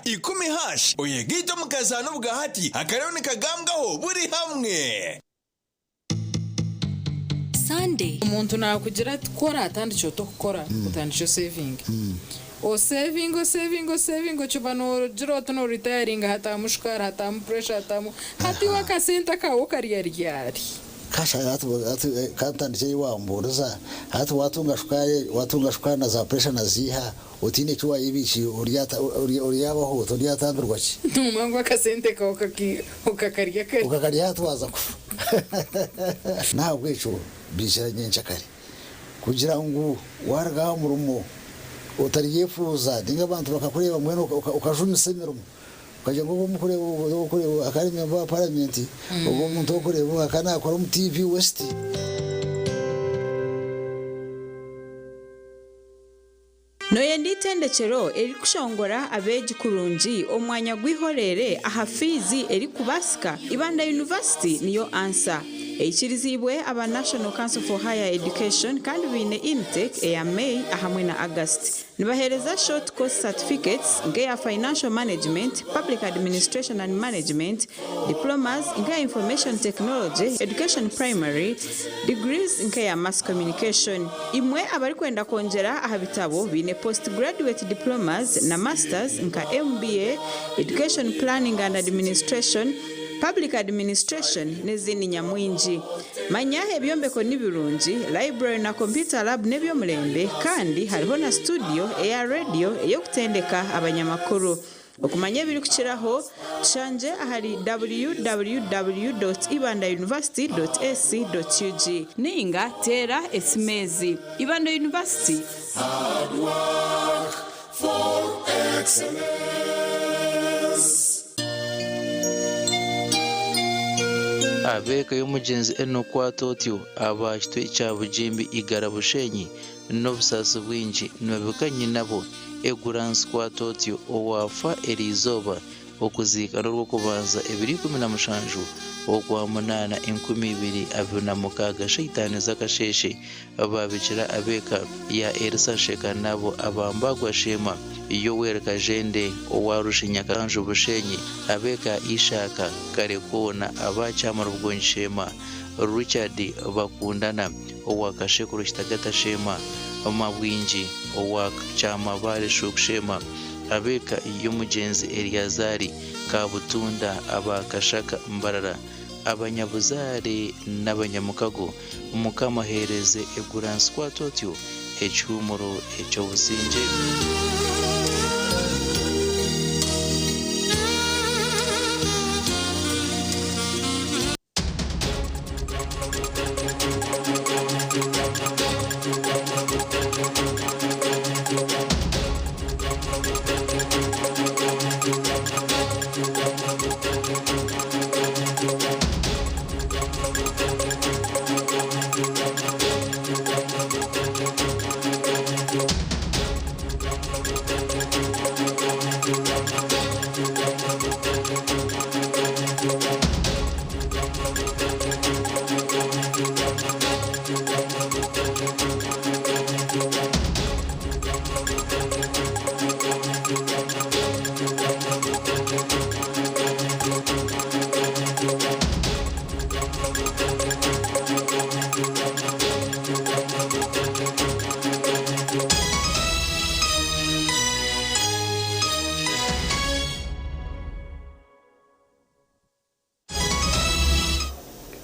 10 hash oyegaite omu kazaano obwahati akariyo nikagambwaho buri hamwe. Sunday. Omuntu naakugira ati ku oraatandikye ota okukora, otandikye osevinge. Osevinge, osevinge, osevinge okiba noogira oti nooritayaringa hataamu shukaari, hataamu puresha, hataamu. Hati iwe akasente akaawe okarya ryari? Kasha hati hati ka ntandikye ei wambuuriza, hati waatunga shukaari waatunga shukaari na za puresha na ziiha otiine eki waayebiikiire oryata oryabaho ota oryatambirwa ki? Noomanya ngu akasente kaawe okakarya kare. Okakarya hati waaza kufa. N'ahabw'ekyo biikira nyenkyakare kugira ngu waaruga aha murimo otaryefuuza nainga abantu bakakureeba mbwenu okajumisa emirimo. Okagira ngu ogu orikureeba ogu orikureeba akaba ari memba wa paramenti, ogu omuntu orikureeba akaba naakora omu TV West. Noyenda eitendekyero eririkushongora abeegi kurungi omu mwanya gw'eihoreere aha fiizi erikubaasika? Ibanda University niyo ansa. Eikiriziibwe aba National Council for Higher Education kandi baine intake eya May ahamwe na August. Nibaheereza short course certificates nk'eya Financial Management, Public Administration and Management, Diplomas nk'eya Information Technology, Education Primary, Degrees nk'eya Mass Communication. Imwe abarikwenda kwongyera aha bitabo baine Post Graduate Diplomas na Masters nka MBA, Education Planning and Administration, Public Administration n'ezindi nyamwingi. Manya ebyombeko ni birungi, library na computer lab n'eby'omulembe kandi hariho na studio eya radio ey'okutendeka abanyamakuru. Okumanya ebirikukiraho, tushangye ahari www dot ibanda university dot ac dot ug. Nainga teera esimu ezi. Ibanda University. Hard work for excellence. Ab'eka y'omugyenzi Enock Kwata-Otyo aba kitwe kya Bugimbi Igara Bushenyi n'obusaasi bwingi nibabika nyinabo Eguransi Kwata-Otyo owaafa eriizooba okuziika n'orw'okubanza ebiro 17 Okwamunaana 2026 shaitaani z'akasheeshe Baabikira ab'eka ya Elisa Nsheka nabo aba Mbagwa Sheema, Yoweri Kajende owa Rushinya Kanju Bushenyi, ab'eka ya Ishaaka Karekoona aba Kyamara Bugongi Sheema, Richard Bakundana owa Kashekuro Kitagata Sheema, Mabwingi owa Kyamabaare Shuku Sheema, ab'eka y'omugyenzi Eliazari Kabutunda aba Kashaka Mbarara, abanyabuzaare n'abanyamukago. Mukama aheereze eguransi kwata otyo ekihuumuro eky'obusingye.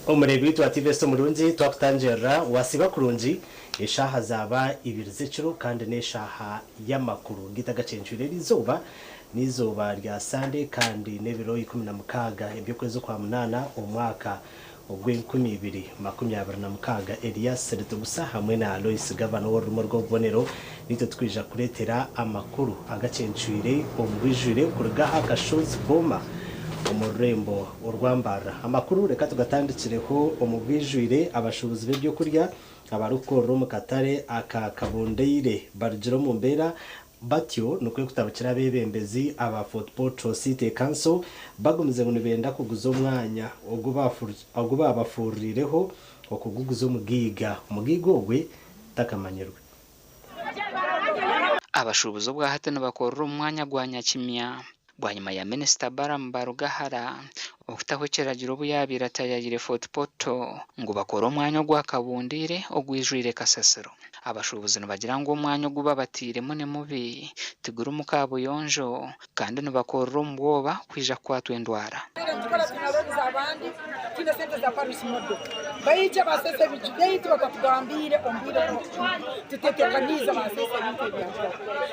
Omureebi waitu wa TV Esta omurungi twakutangirira wasiiba kurungi eshaaha zaaba ibiri z'ekiro kandi n'eshaaha y'amakuru gaitu agacencwire eriizooba n'eizooba rya Sande kandi n'ebiro 16 eby'okwezi okwa munaana omwaka ogw'enkumi ibiri 26. Elias Ritugusa hamwe na Lois Gavana ow'orurimi orw'obubonero niitwe tukwija kukureetera amakuru agacencwire omu bwijwire kuruga aha Kashozi Boma omu rurembo orwa Mbarara. Amakuru reka tugatandikireho omu bwijwire abashuubuzi b'ebyokurya abarikukorera omu katare aka Kabundeire barugire omu mbeera Batyo nikwo kutabukira abeebembezi aba Fort Portal City Council bagumize ngu nibenda kuguza omwanya ogu baabafuuririreho okuguguza omugaiga. Omugaiga ogwe takamanyirwe. Abashuubuzi obwahati nibakorera omu mwanya gwa Nyakimya. Bwanyima ya Minisita Balaam Barugahara okutaho ekiragiro obu yaabaire ataayaayire Fort Portal ngu bakore omwanya ogwakabundiire ogwijwire kasasiro. Abashuubuzi nibagira ngu omwanya ogu babatairemu ni mubi, tigurimu kaabuyonjo kandi nibakorera omu bwoba kwija kukwatwa endwara. Nitukora twine looni z'abandi, twine sente za parish model. Baija baseesa ebiju byaitu batatugambiire omu bwire tutetekaniize baseesa ebintu ebyatura.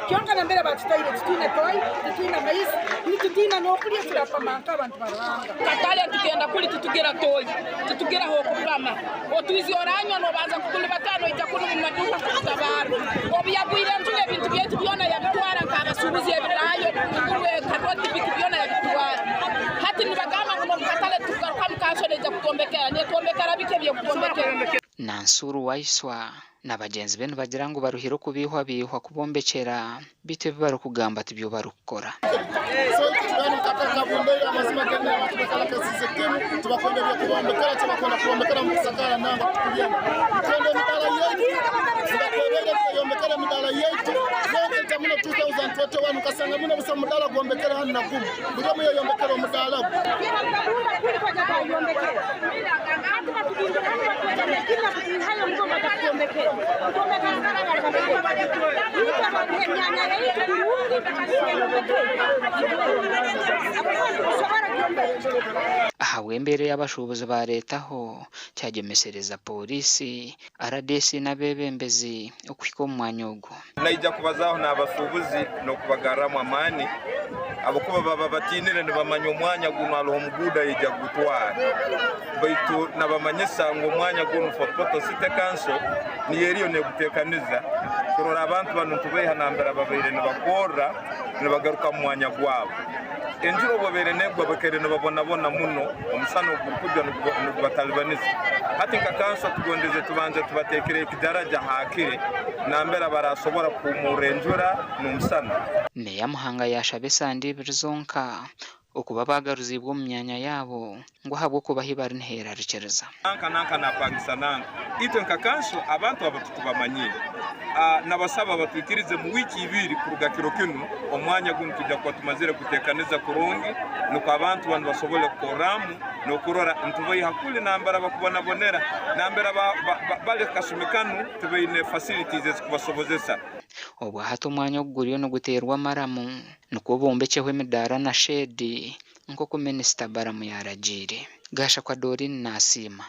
Kyonka nambere batutaire titwine toyi, titwine maizi, nitutiina n'okurya turapama nk'abantu ba Ruhanga. Katale nitugenda kuri titugira toyi, titugira ah'okupama. Otwizi oranywa nobanza kutulibata noija kunu omu maduuka kututabara. Obu yagwire enjura ebintu byaitu byona yabitwara nk'abashuubuzi ebiraayi, obutunguru, karoti biki byona yabitwara. Hati nibagamba ngu n'omu katale titugarukamu kanso neija kutwombekera. Netwombekera biki eby'ekutwombekera? Nansuru Waiswa na bagyenzi be nibagira ngu baruhire okubeihwabeihwa kubombekyera beitu ebi barikugamba tibyo barikukora. Ahabw'embeera ei abashuubuzi baareetaho, kyagyemesereza Pooriisi, rdc n'abeebembezi okuhika omu mwanya ogwo. Naija kubazaaho n'abasuubuzi n'okubagarramu amaani ahabw'okuba baba batiinire nibamanya omwanya gunu hariho omuguuda yaija kugutwara. Baitu nabamanyisa ngu omwanya gunu Fort Portal City Council niyo eriyo neguteekaniza kurora abantu banu nitubaiha nambere babaire nibakorra nibagaruka mu mwanya gwabo. Enjura obu ebaire negwa bakaire nibabonabona muno, omusana ogurikujwa nigubatalibaniza. Hati nka kanso tugondeze tubanze tubateekere ekidaraja hakire nambere barasobora kuhumurra enjura n'omusana. Meeya Muhanga yaashaba esande ibiri zonka okuba baagaruziibwe omu myanya yaabo ngu ahabw'okuba ahi bari niheerarikiriza. Nanka nanka napangisa nanka. Itwe nka kanso abantu abo titubamanyire. Nabasaba batwikirize mu wiiki ibiri kuruga kiro kinu omwanya gunu twija kuba tumazire kuguteekaniza kurungi nukwo abantu banu basobole kukorramu n'okurora nitubaiha kuli nambere bakubonabonera, nambere bali kasumi kanu tibaine facilities ezikubasobozesa. Obwa hati omwanya ogu guriyo niguteerwa amaramu nikwo bombekyeho emidaara na sheedi nk'oku Minisita Balaam yaaragiire. Gashakwa Doreen naasiima.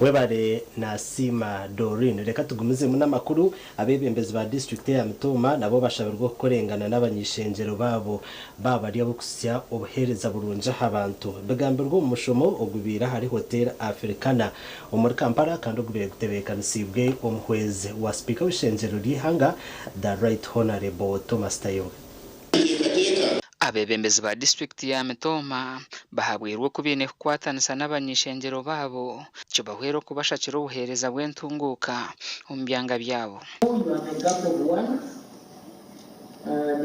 Webare Nasiima Doreen. Reka tugumizemu n'amakuru. Abeebembezi ba disiturikiti eya Mitooma nabo bashabirwe okukorengana n'abany'ishengyero baabo baaba bari ab'okuhitsya obuheereza burungi aha bantu. Bigambirwe omu mushomo ogubaire ahari Hotel Africana omuri Kampala kandi ogubaire gutebeekanisiibwe omuhwezi wa sipiika w'eishengyero ry'eihanga, The Right Honourable Thomas Tayebwa. Abeebembezi ba disiturikiti ya Mitooma bahabwirwe oku baine kukwatanisa n'abany'eishengyero baabo kibahwere okubashakira obuheereza bw'entunguuka omu byanga byabo. You have a gap of one,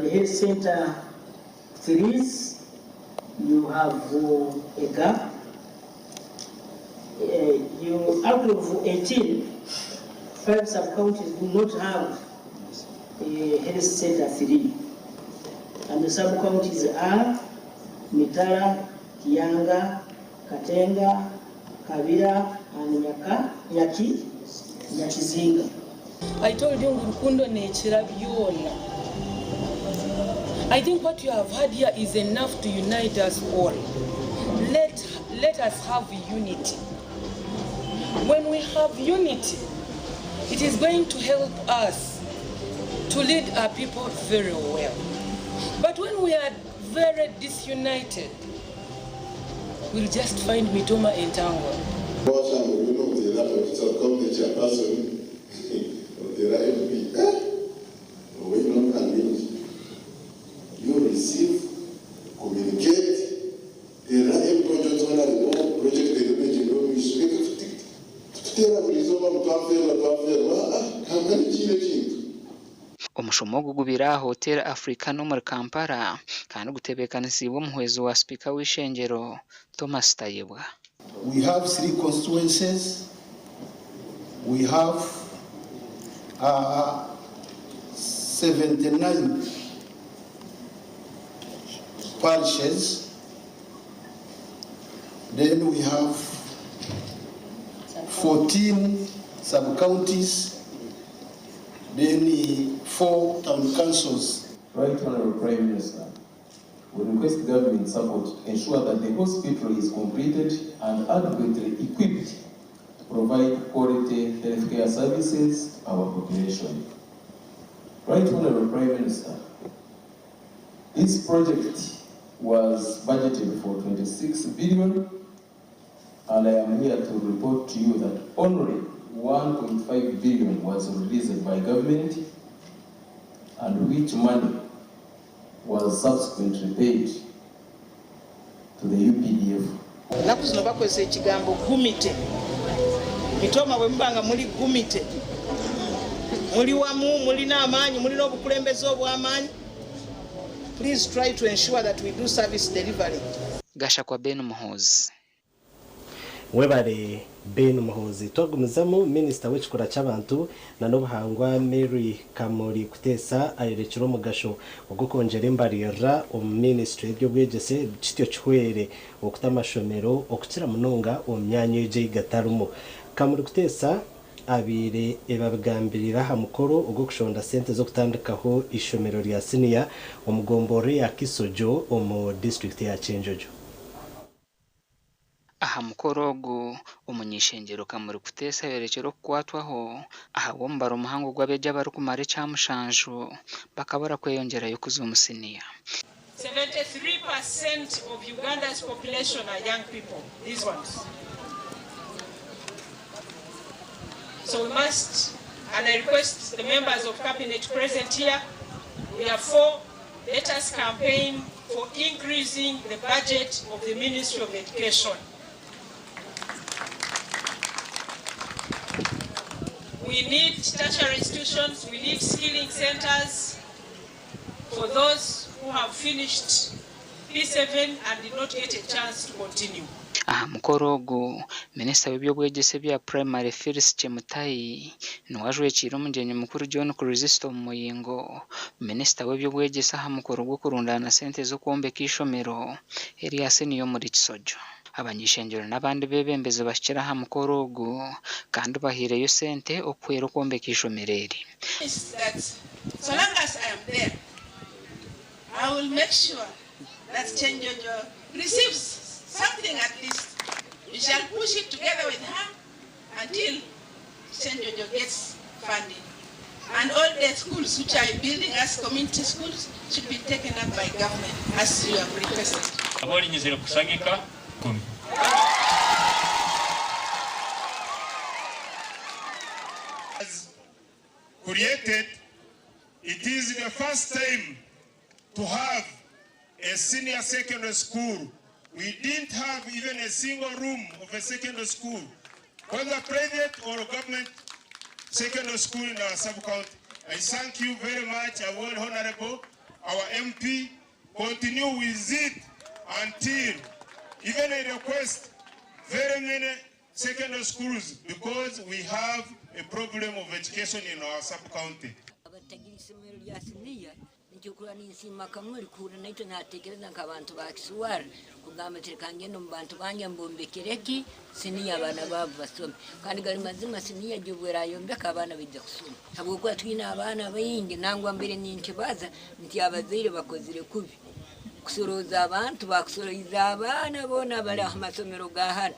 the health center threes, you have a gap. You, out of 18, five sub-counties do not have a health center 3. And the sub-counties are Mitala, Kiyanga, Katenga, Kabira, and Nyaka, Nyaki, Nyakizinga. I told you ngu rukundo neekira byona. I think what you have heard here is enough to unite us all. Let us have unity. When we have unity, it is going to help us to lead our people very well. But when we are very disunited, we'll just find Mitooma entangled. Chairperson of the MP. You receive, communicate, project Omushomo ogu gubaire aha Hotel Africana omuri Kampala kandi gutebeekanisiibwe omuhwezi wa sipiika w'eishengyero, Thomas Tayebwa. We have three constituencies. We have 79 parishes. Then we have 14 sub-counties, then 4 town councils. Right Honorable Prime Minister, we request government support to ensure that the hospital is completed and adequately equipped to provide quality healthcare services to our population. Right Honorable Prime Minister, this project was budgeted for 26 billion, and I am here to report to you that only 1.5 billion was released by government, and which money was subsequently paid to the UPDF. Ennaku zino bakozesa ekigambo gumite. Mitooma bwe muba nga muli gumite, muli wamu, mulina amaanyi, mulina obukulembeze obw'amaanyi. Please try to ensure that we do service delivery. Gashakwa Ben Muhoozi. Webare Ben Muhoozi. Twagumizamu, minisita w'ekikura ky'abantu na n'obuhangwa Mary Kamuri Kuteesa ayorekire omugasho ogw'okwongyera embaririra omu minisitule y'eby'obwegyese kityo kihwere okuta amashomero okukira munonga omu myanya egyo ei gatarimu. Kamuri Kuteesa abaire ebabigambirira aha mukoro ogw'okushonda sente z'okutandikaho ishomero rya siniya omu gombolola ya Kisojo omu disiturikiti ya Kyenjojo. Aha mukoro ogu, omuny'ishengyero Kamuri Kuteesa ayorekire okukwatwaho ahabw'omubaro muhango gw'abeegi abarikumara ekyamushanju bakabura kweyongyerayo kuza omu siniya. 73% of Uganda's population are young people, these ones. So we must, and I request the members of cabinet present here, we are for, let us campaign for increasing the budget of the Ministry of Education. We need tertiary institutions, we need skilling centers for those who have finished P7 and did not get a chance to continue. Aha mukoro ogu, minisita w'eby'obwegyese ebya purayimari Phyllis Chemutai niwe ajwekiire omugyenyi mukuru John Chrysostom Muyingo, minisita w'eby'obwegyese aha mukoro gw'okurundaana sente z'okwombeka eishomero erya siniya omuri Kisojo. Abany'ishengyero n'abandi beebembezi bahikire aha mukoro ogu kandi bahaireyo sente okuhwera okwombeka eishomero eri. That so long as I am there, I will make sure that Kyenjojo receives something at least. We shall push it together with her until Kyenjojo gets funding. And all the schools which are building as community schools should be taken up by government as you have requested. Abolinyizire kusagika kumi. Created, it is the first time to have a senior secondary school. We didn't have even a single room of a secondary school, whether private or government secondary school in our sub-county. I thank you very much, our Honorable, our MP. Continue with it until even I request very many secondary schools because we have a problem of education in our sub-county. Abatagira isomero rya siniya nikyokura ninsiima Kamuri kuhurira naitwe natekereza nk'abantu ba Kiswara kugamba nti reka ngende omu bantu bange mbombekereki siniya abaana baabo basome. Kandi gari mazima, siniya gyo bwerayombeka abaana baija kusoma, habwokuba twine abaana baingi. Nangwa mbere ninkibaza nti abazaire bakozire kubi kusorooza abantu, bakusoroiza abaana boona abari aha masomero ga hano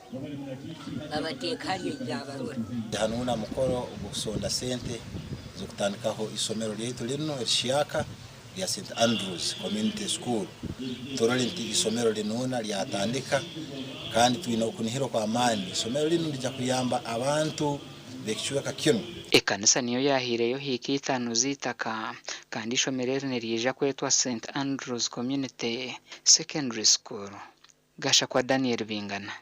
babateeka hariyo ejabarora. Hanu mukoro ogw'okusonda sente z'okutandikaho isomero lyaitu lino erishyaka lya St Andrews Community School. Turole nti isomero linuna lyatandika kandi twine okunihira kw'amaani isomero lino lijja kuyamba abantu b'ekicweka kinu. Ekanisa niyo yahiireyo hiika itaano z'eitaka kandi ishomero eri niriija kwetwa St Andrews Community Secondary School. Gashakwa Daniel Bingana.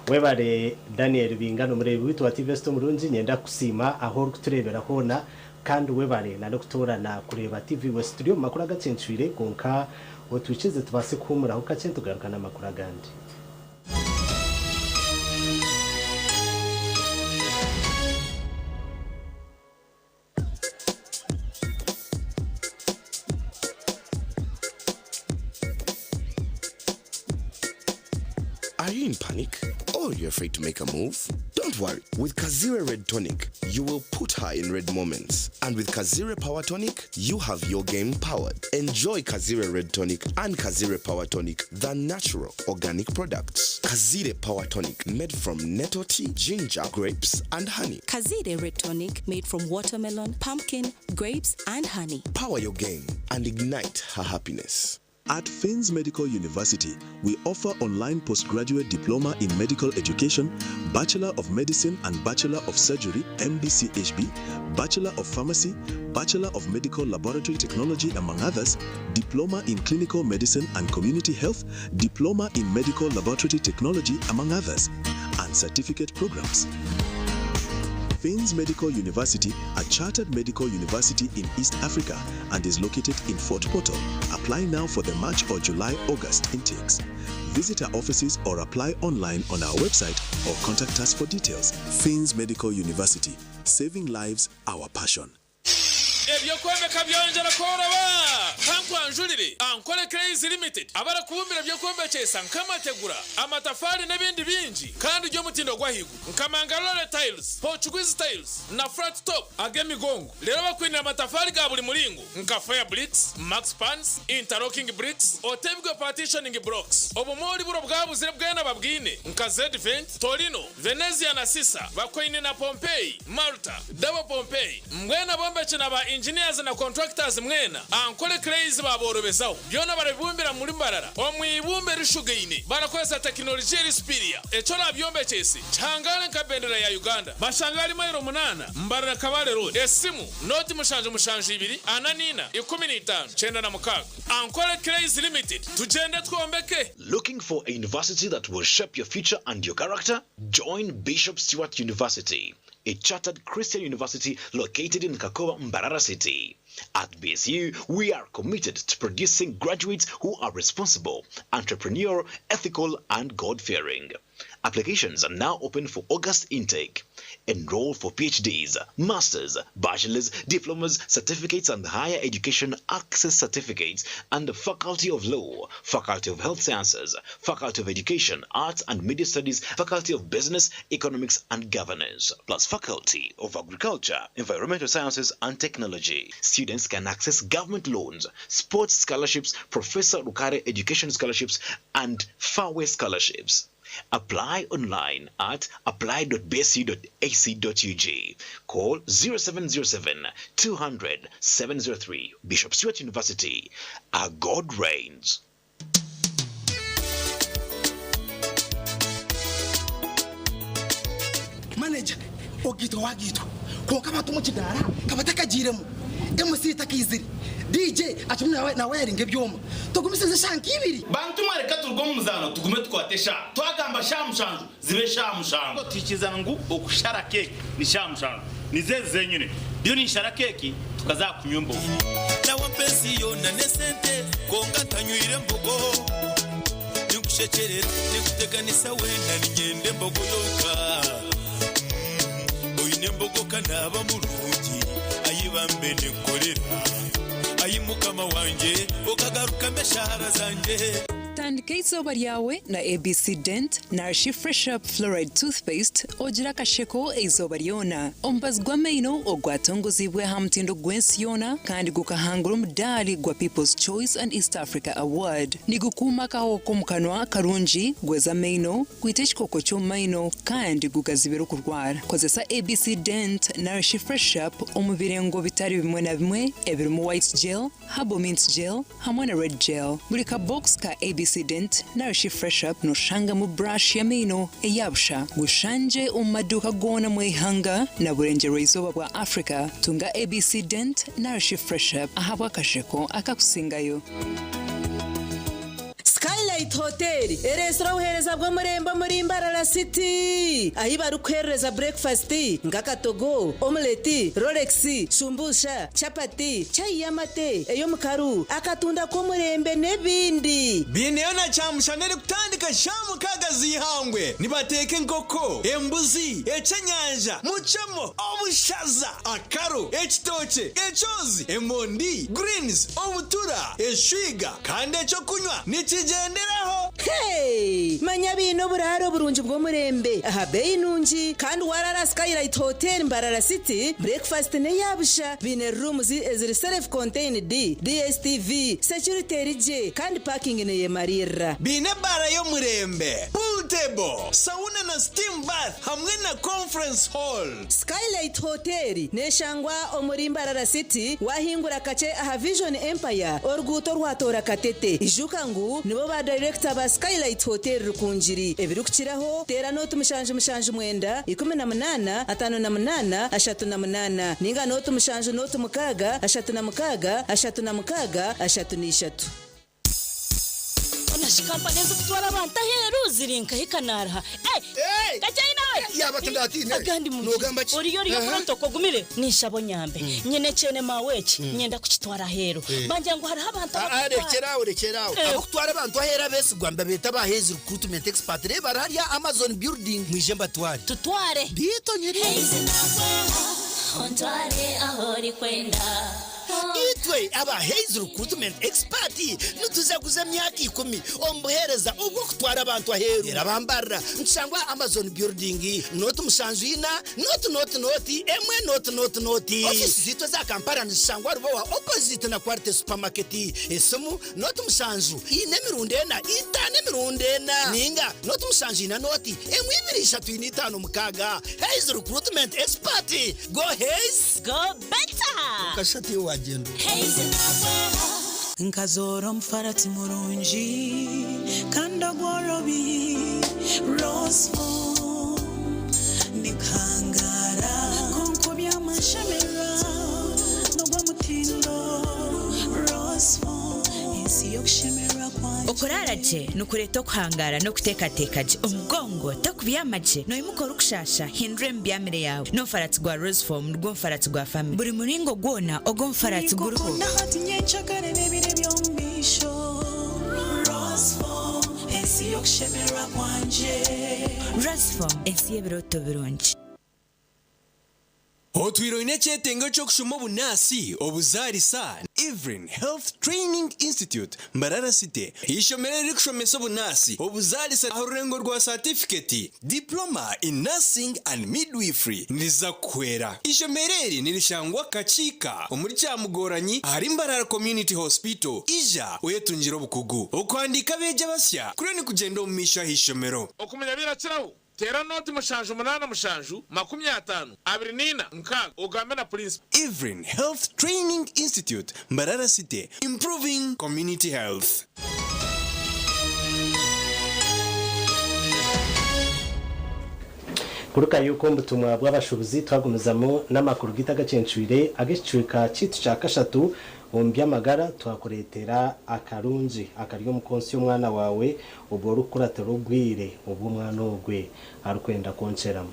Webare Daniel Bingano. Omureebi waitu wa TV West omurungi, nyenda kusiima aho orikutureebera hoona kandi webare n'okutoorana kureeba TV West. Turi omu makuru agacencwire, kwonka otwikize tubaase kuhuumuraho kakye, tugaruka n'amakuru agandi. Are you in panic? Or you're afraid to make a move? Don't worry. With Kazire Red Tonic, you will put her in red moments. And with Kazire Power Tonic, you have your game powered. Enjoy Kazire Red Tonic and Kazire Power Tonic, the natural organic products. Kazire Power Tonic, made from nettle tea, ginger, grapes, and honey. Kazire Red Tonic made from watermelon, pumpkin, grapes, and honey. Power your game and ignite her happiness. At Finns Medical University, we offer online postgraduate diploma in medical education, Bachelor of Medicine and Bachelor of Surgery, MBCHB, Bachelor of Pharmacy, Bachelor of Medical Laboratory Technology, among others, Diploma in Clinical Medicine and Community Health, Diploma in Medical Laboratory Technology, among others, and certificate programs. Finns Medical University, a chartered medical university in East Africa and is located in Fort Portal. Apply now for the March or July August intakes. Visit our offices or apply online on our website or contact us for details. Finns Medical University, saving lives, our passion. Eby'okwombeka byongyera kworoba! Kankwanjurire Ankole Clays Limited abarikubumbira eby'okwombekyesa nk'amategura, amatafaari n'ebindi bingi kandi by'omutindo gw'ahaiguru nka Mangalore Tiles, Portuguese Tiles na Flat Top ag'emigongo. Reero bakwinire amatafaari ga buri muringo nka Fire Bricks, Max Pans, Interlocking Bricks, Otebwe Partitioning Blocks. Obumoori buro bwabuzire bwena babwine nka Zedvent, Torino, Venezia na Sisa bakwaine na Pompeii, Malta, Double Pompeii. Mbwenu abombeki na ba engineers na contractors mwena, Ankole Clays baaborobezaho. Byona barabibumbira muri Mbarara omu ibumba erishugaine barakozesa tekinologiya eri superior. Eki orabyombekyese kihangare nka bendera ya Uganda. Bashange ahari mailo munaana, Mbarara Kabale Road. Esimu, nooti 772 44 15 96. Ankole Clays Limited, tugyende twombeke! Looking for a university that will shape your future and your character? Join Bishop Stuart University, a chartered Christian university located in Kakoba, Mbarara City. At BSU, we are committed to producing graduates who are responsible, entrepreneurial, ethical, and God-fearing. Applications are now open for August intake. Enroll for PhDs, masters, bachelors, diplomas, certificates, and higher education access certificates and the Faculty of Law, Faculty of Health Sciences, Faculty of Education, Arts and Media Studies, Faculty of Business, Economics and Governance, plus Faculty of Agriculture, Environmental Sciences and Technology. Students can access government loans, sports scholarships, Professor Rukare Education Scholarships, and Fairway Scholarships. Apply online at apply.bsu.ac.ug. Call 0707 200 703. Bishop Stuart University. Our God reigns. Manager ogaitwa wagaitwa kwonka abantu omu kidaara kabatakagiiremu MC takaizire DJ akirimu nawayaringa ebyoma tugumisirize eshaaha nk'ibiri. Bantu mwe reka turuge omu muzaano tugume tukwate eshaaha. Twagamba shaaha mushanju zibe shaaha mushanju. Twikiriza ngu okushara keeki ni shaaha mushanju. Nizo ezi zenyine. Ndiyo ninshara keeki tukaza aha kunywa embogo. Nawe ampa ensi yoona n'esente kwonka ntanywire mbogo Ninkushekyerera ninkuteganisa weena niinyenda embogo yonka Oine embogo ka naaba murungi ayi bambe ninkukorera Ayi mukama wangye okagarukamu eshaara zangye. Tandika eizooba ryawe na ABC Dent narishi Fresh Up Fluoride Toothpaste ogire akasheko eizooba ryona. Omubazi gw'amaino ogwatongoziibwe aha mutindo gw'ensi yoona kandi gukahangura omudaari gwa People's Choice and East Africa Award. Nigukuuma akahoho k'omu kanwa karungi, gweza amaino, gwita ekikooko ky'omu maino kandi gugazibira okurwara. Kozesa ABC Dent narishi Fresh Up omu birengo bitari bimwe na bimwe ebirimu White Gel, Herbal Mint Gel hamwe na Red Gel. Buri ka box ka ABC Dent narishi Fresh Up noshangamu brush y'amaino eya busha. Gushangye omu maduuka goona omu ihanga na burengyerwa-izooba bwa Africa. Tunga ABC Dent narishi Fresh Up ahabw'akasheko akakusingayo. Skylight Hotel ereetsire obuheereza bw'omurembe omuri Mbarara City ahi barikuheerereza burekifasiti nk'akatogo, omuleti, rolex, shumbusha, chapati, chai y'amate, ey'omukaru, akatunda k'omurembe n'ebindi. Biineyo na kyamushana erikutandika shaaha mukaaga z'eihangwe. Nibateeka enkoko, embuzi, eky'enyanja, mucemo, obushaza, akaro, ekitookye, ekyozi, emondi, greens, obutura, eshwiga kandi eky'okunywa nikiija. Gyenderaho! Hey! Manya biine oburaaro burungi bw'omurembe aha beeyi nungi kandi warara Skylight Hotel Mbarara City, breakfast n'eyabusha. Biine rooms eziri self contained, DSTV, security eri gye kandi parking neyemarira. Biine ebaara y'omurembe, pool table, sauna na steam bath hamwe na conference hall. Skylight Hotel neshangwa omuri Mbarara City wahingura kakye aha Vision Empire oruguuto rwatoora Katete. Ijuka ngu nibo ba director ba Skylight Hotel Rukungiri. Ebirikukiraho teera nooti 779 18 58 38 ninga nooti 7 nooti 6 36 36 33. Onashi kampani ezikutwara abantu aheeru ziri nkahi kanaraha kacyayi nawe. Yaba tindatine. Agandi mu Nogamba ki? Oriyo oriyo. Aha. Protocol gumire ninshabo nyambe nyine kyene mawe eki nyenda kukitwara aheeru bangira ngu hariho abantu Ah, ah, rekeraawo, rekeraawo. Eh. Abokutwara abantu aheeru abeesigwa mbabeeta ba Haze Recruitment Expert, reeba bari hariya Amazon building, mwije mbatware. Tutware. Biito nyiri. Ontware aho orikwenda. Itwe aba Haze Recruitment Expert nituzaguza emyaka 10 omu buheereza obw'okutwara abantu aheeru. Era bambarira nitushangwa Amazon building, 074 00 1 00. Ofisi ziitu eza Kampala nizishangwa Rubowa, opposite na Quality Supermarket. Esimu 074 445 4 ninga 074 0 1 2 3 4 5 6. Haze Recruitment Expert, go Haze, go better. Kashati wagenda. Nkazoora omufarati murungi kandi ogworobi Rosefoam nikangara konko byamashemerwa n'ogw'omutindo Rosefoam ensi y'okushemerwa kwanjye. Okurara gye nikureeta okuhangara n'okuteekateeka gye omugongo tokubyama gye noimuka orikushasha. Hindura emibyamire yaawe n'omufaratsi gwa Rosefoam, nigwo mufaratsi gwa family buri muringo gwona ogw'omufaratsi guriho. Nikukunda hati nyenkyakare n'ebiro by'omu maisho. Rosefoam ensi y'okushemerwa kwanje. Rosefoam, ensi y'ebirooto birungi. Otwire oine ekyetengo ky'okushoma obunaasi, obuzaarisa? Evelyn Health Training Institute, Mbarara City, ishomero erikushomesa obunaasi, obuzaarisa aha rurengo rwa certificate, diploma in nursing and midwifery niriza kuhwera. Ishomero eri nirishangwa Kakiika omuri Kyamugoranyi ahari Mbarara Community Hospital. Ija oyetungire obukugu. Okuhandiika abeegi abasya kuriyo nikugyenda omu maisho aha ishomero. Okumenya birakiraho teera 077 50 24 6 ogambe na principal. Evelyn Health Training Institute, Mbarara City, improving community health. Kuruka yuko omubutumwa bw'abashubuzi twagumizamu n'amakuru gitagacencwire ag'ekicweka kitu kya kashatu omu by'amagara. Twakureetera akarungi akari omu konsi y'omwana wawe obwo orikukuratira obwire obw'omwana ogwe arikwenda konkyeramu.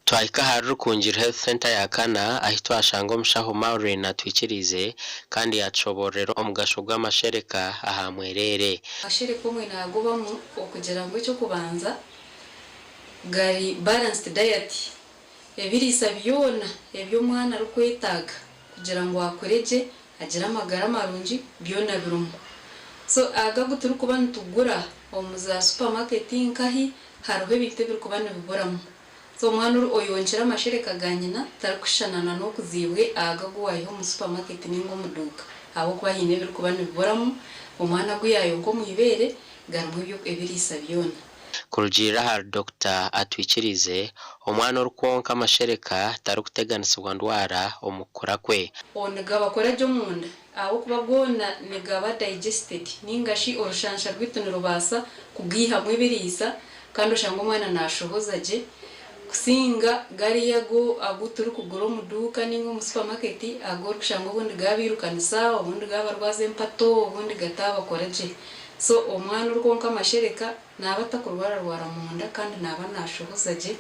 Twahika ahari Rukungiri Health Center ya kana ahi twashanga omushaho Maureen atwikirize kandi yatushoborera omugasho gw'amashereka aha mwerere. Amashereka omwe nagobamu okugira ngu ekyokubanza gari balanced diet, ebiriisa byona eby'omwana arikwetaaga kugira ngu akure gye agire amagara marungi byona birimu. So aga agu turikuba nitugura omu za supermarket nkahi hariho ebintu ebirikuba nibiburamu. So omwana oyonkire amashereka ga nyina tarikushushana n'okuziibwe aga agu waiha omu supermarket ninga omu duuka, ahabw'okuba hiine ebirikuba nibiburamu. Omwana agu yayonka omu ibeere garimu ebiriisa byona. Kurugiirira ahari Dr Atwikirize, omwana orikwonka amashereka tarikuteganisibwa ndwara omu kukura kwe. Nigabakora gye omunda ahabw'okuba goona nigaba digested ninga shi orushansha rwitu nirubaasa kugiihamu ebiriisa kandi oshanga omwana nashohoza gye kusinga gariya go agu turikugura omu duuka ninga omu supermarket, agu orikushanga obundi gabiirukanisa, obundi gabarwaza empato, obundi gatabakora gye. So omwana orikwonka amashereka naaba atakurwararwara munda kandi naaba nashohoza gye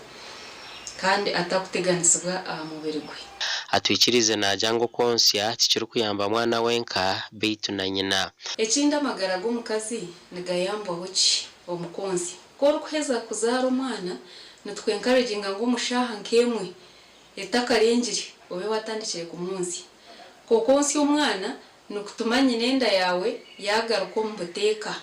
kandi atakuteganisibwa aha mubiri gwe. Atwikirize naagira ngu okwonsya tikirikuyamba mwana wenka beitu na nyina. Ekindi, amagara g'omukazi nigayambwaho ki omu kwonsya? Ku orikuheza kuzaara omwana, nitwencouraginga ngu omu shaaha nk'emwe etakarengire obe watandikire kumwonsya. Okwonsya omwana Nikutuma nyina enda yaawe yaagaruka omu buteeka,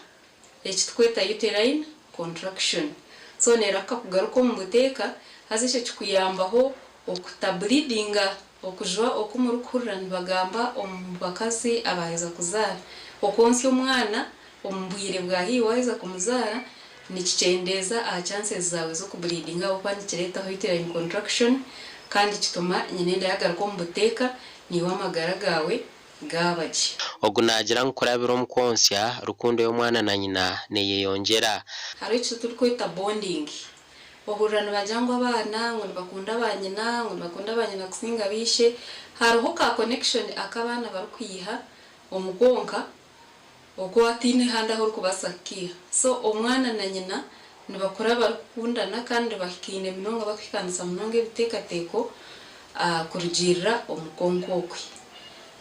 eki tukweta uterine contraction. So neerahuka kugaruka omu buteeka haza ekyo kikuyambaho okutableedinga, okujwa oku murikuhurira nibagamba omu bakazi abaaheza kuzaara. Okwontsya omwana omu bwire bwa haihi waaheza kumuzaara nikikyendeeza aha chances zaawe z'okubleedinga ahabw'okuba nikireetaho uterine contraction kandi kituma nyina enda yaagaruka omu buteeka naiwe amagara gaawe gaaba gye. Ogu naagira ngu kurabira omu kwontsya, rukundo y'omwana na nyina neeyeyongyera. Hariho eki turikweta bonding. Ohurira nibagira ngu abaana ngu nibakunda ba nyina, ngu nibakunda ba nyina kusinga baishe. Hariho ka connection aku abaana barikwiha omu kwonka oku hataine handi ahu orikubaasa kukiiha. So omwana na nyina nibakura barikukundana kandi bahikaine munonga barikuhikaanisa munonga ebiteekateeko kurugiirira omu kwonka okwe.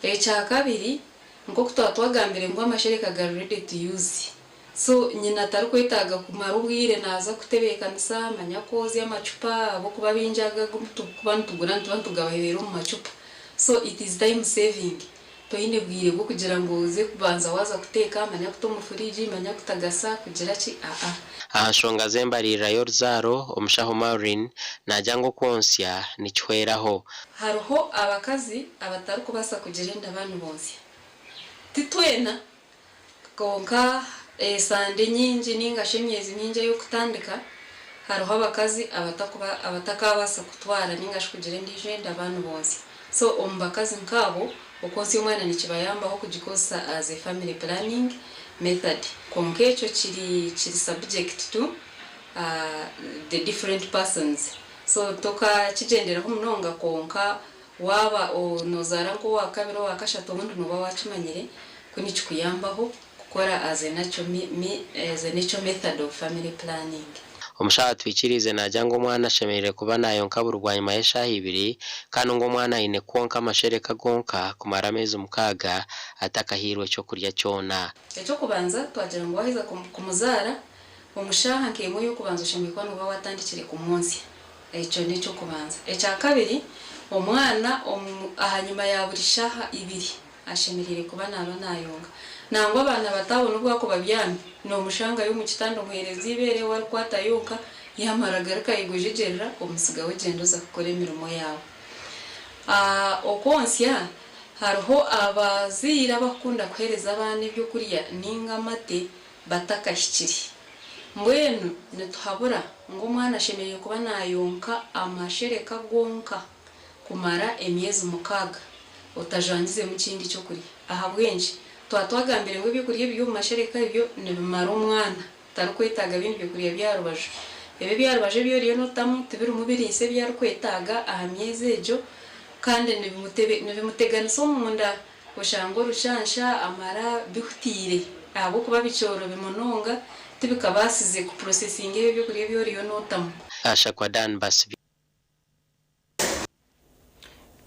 Ekyakabiri, nk'oku twaba twagambire ngu amashereka gari ready to use, so nyina tarikwetaaga kumara obwire naaza kutebeekanisa manya kwozya amacupa ahabw'okuba bingi aga agu turikuba nitugura nituba nitugabaheera omu macupa. So it is time saving. Toine bwire bw'okugira ngu oze kubanza waaza kuteeka, manya kuta omu furiji, manya kutagasa, kugira ki, aa. Aha nshonga z'embariirira y'oruzaaro, omushaho Maureen naagira ngu okwontsya nikihweraho. Hariho abakazi abatarikubaasa kugira enda baanibonsya. Ti twena, kwonka esande nyingi nainga shi emyezi mingi ey'okutandika, hariho abakazi abatakaabaasa kutwara nainga shi kugira endiijo enda baanibonsya. So omu bakazi nk'abo, okwonsya omwana nikibayambaho kugikozesa as a family planning method. Kwonka ekyo kiri kiri subject to the different persons. So tokakigyenderaho munonga kwonka waaba nozaara nk'owakabiri, owakashatu obundi nooba waakimanyire ku nikikuyambaho kukora as a natural as a natural method of family planning. Omushaho atwikiriize naagira ngu omwana ashemereire kuba naayonka buri bwanyima y'eshaaha ibiri kandi ngu omwana aine kwonka amashereka gonka kumara ameezi mukaaga atakahairwe ekyokurya kyona. Eky'okubanza, twagira ngu waaheza kumuzaara, omu shaaha nk'emwe ey'okubanza oshemereire kuba nooba waatandikire kumwontsya. Ekyo n'eky'okubanza. Ekyakabiri, omwana ahanyima ya buri shaaha ibiri ashemereire kuba naaba naayonka. Nangwa abaana bato abo n'obu baakuba babyami, noomushangayo omu kitanda omuheereza eibeere we arikwata yonka, yaamara agaruka ayegwejegyerera, omutsigaho ogyenda oza kukora emirimo yaawe. Okwontsya, hariho abazaire abakukunda kuheereza abaana ebyokurya nainga amate batakahikire. Mbwenu nituhabura ngu omwana ashemereire kuba naayonka amashereka gonka kumara emyezi mukaaga otajwangizemu kindi ky'okurya. Ahabw'enki? Twaba twagambire ngu ebyokurya ebiri omu mashereka ebyo nibimara omwana, tarikwetaaga bindi byokurya by'aha rubaju. Ebi eby'aha rubaju ebi oriyo nootamu tibirimu biriisa ebi arikwetaaga aha myezi egyo kandi nibimuteganisa omunda. Oshanga orushansha, amara bihutaire ahabw'okuba bikyorobi munonga tibikabaasize kupurosesinga ebyo ebyokurya ebi oriyo nootamu. Ashakwa Dan Basibye.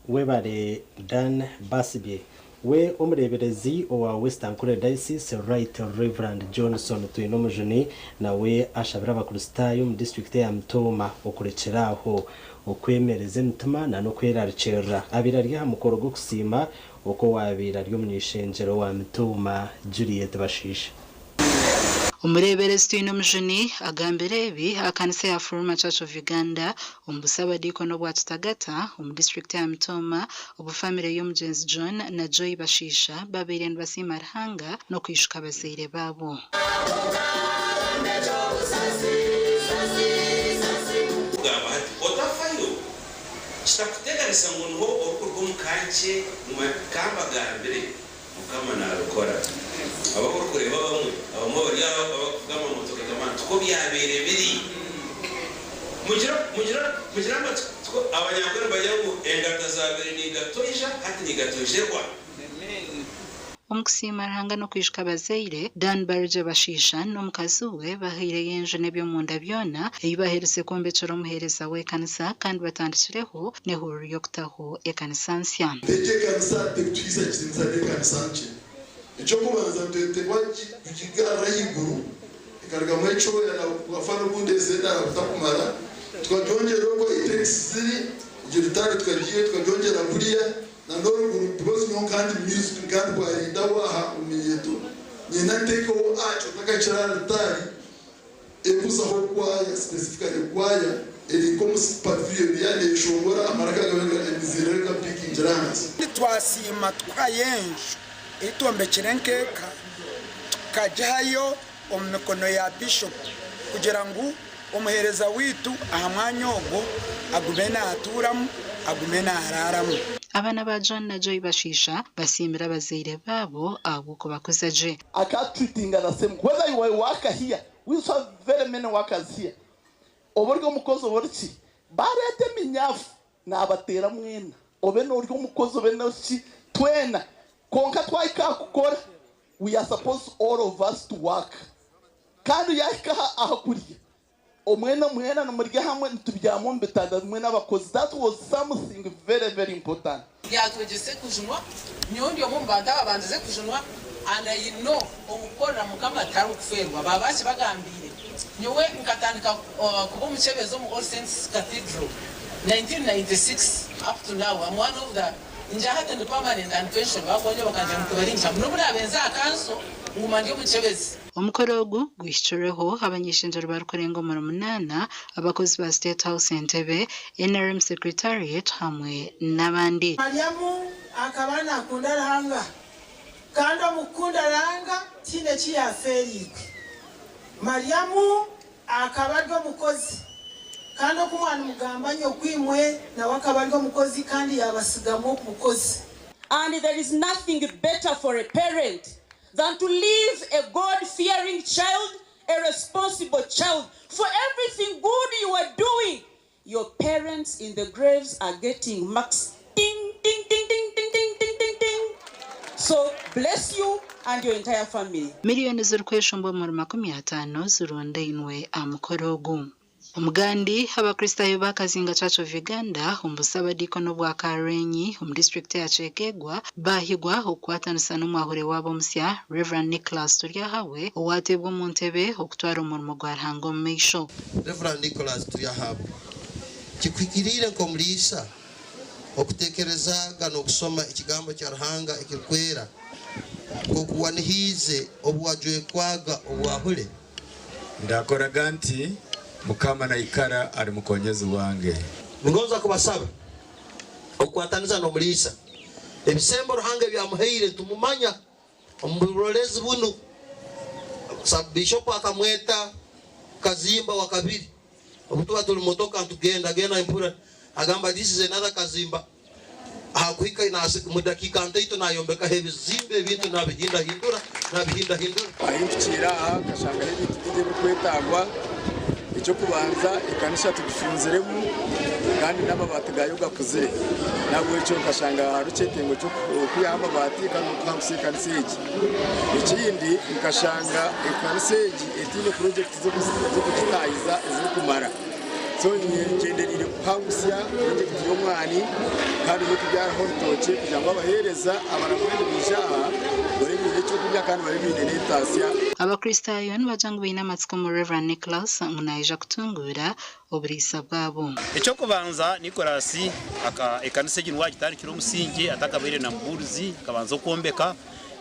Webare Dan Basibye. We omureeberezi owa West Ankole Diocese, Right Rev. Johnson Twinomujuni nawe ashabire abakristaayo omu disiturikiti eya Mitooma okurekyera aho okwemereza emitima na n'okwerarikirira. Abaire ari aha mukoro gw'okusiima oku owaabaire ari omuny'eishengyero wa Mitooma, Juliet Bashaija. Omureeberezi Twinomujuni agambire ebi aha kanisa ya Furuma Church of Uganda omu busabadiikoni obwa Kitagata omu disiturikiti ya Mitooma obu famire y'omugyenzi John na Joy Bashaija babaire nibasiima Ruhanga n'okwijuka abazaire baabo. Kugamba hati, Otafayo, kitakuteganisa ngu niho orikuruga omu ka nkye, ka mbagambire, Mukama naabikora. Abo abu orikureeba abamwe, abamwe bari aha abarikuvuga amamotoka g'amaani, tikwo byabaire biri. Mugira, mugira, mugira amatsiko, tikwo Abanyankore nibagira ngu engata zaabaire nigatoija, hati nigatoijerwa. Omu kusiima Ruhanga n'okwijuka abazaire, Dan Barigye Bashaija n'omukazi we bahaireyo enju n'eby'omunda byona ei baaherize kwombekyera omuheereza w'ekanisa kandi batandikireho n'ehururu y'okutaho ekanisa nsya. Egi ekanisa terikutuhaisa kitiinisa n'ekanisa nkye. Eky'okubanza nitwetebwa kugigarra ahaiguru ekarugamu ekyoya na bukafara obundi ez'endara butakumara, tukagyongyera oku ahi tanks ziri, egyo rutare tukagiihayo tukagyongyera kuriya. N'oruguru because nyowe nkandi music nkandi bwarinda waha omunyeto nyina ntekeho art otakakira alitari ekuzaho kwaya specifically kwaya eri nk'omu pavilion yaneshongora amaraka gabe emizire reka ahansi. Twasiima tukahayo enju eitombekire nkeeka, tukagihayo omu mikono ya bishop kugira ngu omuheereza waitu aha mwanya ogwo agume naatuuramu, agume naaraaramu. Abaana ba John na Joy Bashiisha basiimire abazaire baabo ahabw'okubakuza gye. Akatreatinga the same whether you are a worker here, we saw very many workers here, oba ori omukozi oba ori ki, bareeta eminyafu nabateera mwena, obe nori omukozi obe noki, twena kwonka twahika aha kukora, we are supposed all of us to work, kandi yahika aha kurya omwena mwena nimurya hamwe, nitubyama omu bitanda bimwe n'abakozi, that was something very very important. Yatwegyese kujunwa. Nyowe ndi omwe omu bantu ababandize kujunwa, and I know omukukorera Mukama tarikufeerwa. Baba bakibagambiire. Nyowe nkatandika kuba omukyebezi omu All Saints Cathedral 1996. Up to now I'm one of the nja hati ndi permanent and pension bakonje bakanja nikubarinja n'obu nabenza aha kanso nguma ndi omukyebezi. Omukoro ogu guhikirweho abany'eishengyero barikurenga omuri munaana, abakozi ba State House Entebbe, NRM Secretariat hamwe n'abandi. Mariamu akaba nakunda Ruhanga, kandi omukukunda Ruhanga tihaine eki yaafeereirwe. Mariamu akaba ari omukozi, kandi oku mwanimugamba nyokwimwe nawe akaba ari omukozi kandi yaabasigamu obukozi. And there is nothing better for a parent than to leave a God-fearing child, a responsible child. For everything good you are doing, your parents in the graves are getting marks. Ding, ding, ding, ding, ding, ding, ding, ding, ding. So bless you and your entire family. Miliyoni zirikweshumba omuri 50 zirundainwe aha mukoro ogu. Omugandi Abakristaayo ba Kazinga Church of Uganda omu busabadiikoni obwa Karenyi omu disiturikiti ya Kyegegwa baahigwa okukwatanisa n'omwahure waabo omusya Rev. Nicholas Turyahabwe owateebwa omu ntebe okutwara omurimo gwa Ruhanga omu maisho. Rev. Nicholas Turyahabwe, kikuhikiriire nk'omuriisa okuteekerezaaga n'okusoma ekigambo kya Ruhanga ekirikwera nk'oku wanihiize obu wajwekwaga obwahule? Ndakoraga nti Mukama naikara ali mukonyezi wange. Ningonza kubasaba okukwataniza n'omuriisa. Ebisembo Ruhanga ebyamuhaire nitumumanya omu burorezi bunu. Sub-Bishop akamweta Kazimba wa kabiri. Obu tuba turi motoka nitugenda genda mpura agamba, "This is another Kazimba." Aha kuhika mu dakiika ntaito nayombekaho ebizimbe, ebintu nabihindahindura nabihindahindura. Ahimpukiire aha nkashangaho ebintu bingi ebirikwetagwa. Ekyokubanza, ekanisa tugifunziremu kandi n'amabaati gayo gakuzire, nahabwekyo nkashanga hariho ekyetengo ky'okwihaho amabaati kandi n'okuhangutsya ekanisa egi. Ekindi, nkashanga ekanisa egi etaine purojekiti z'okugitaahiza ezirikumara, so ngyendereire kuhangusya purojekiti y'omwani kandi n'okubyaraho orutookye kugira ngu abaheereza abaramwe nibaija aha babe baine ekyokurya kandi babe baine n'entaasya. Abakristaayo nibagira ngu baine amatsiko omuri Rev. Nicholas ngu naija kutunguura oburiisa bwabo. Eky'okubanza, Nicholas aka ekanisa egi niwe agitandikire omusingye atakabaire na mubuurizi, akabanza okwombeka,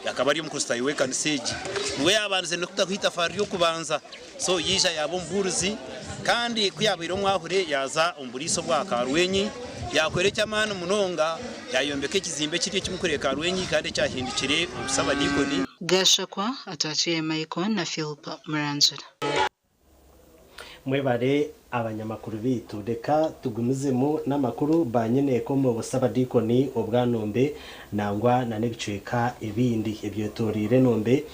akaba ari omukristaayo w'ekanisa egi. Niwe yaabandize n'okutaho eitafaari ry'okubanza. So yaija yaaba omubuurizi kandi ku yaabaire omwahure yaaza omu buriisa obwa Kaarwenyi, yaakora eky'amaani munonga, yaayombeka ekizimbe ekiri ekimwe Kaarwenyi kandi ekyahindukire obusabadiikoni. Gashakwa atwakiire Michael na Philp Murangira. Mwebare abanyamakuru baitu. Reka tugumizemu n'amakuru. Banyineeka omu busabadiikoni obwa Nombe nangwa na n'ebicweka ebindi ebyetoreire Nombe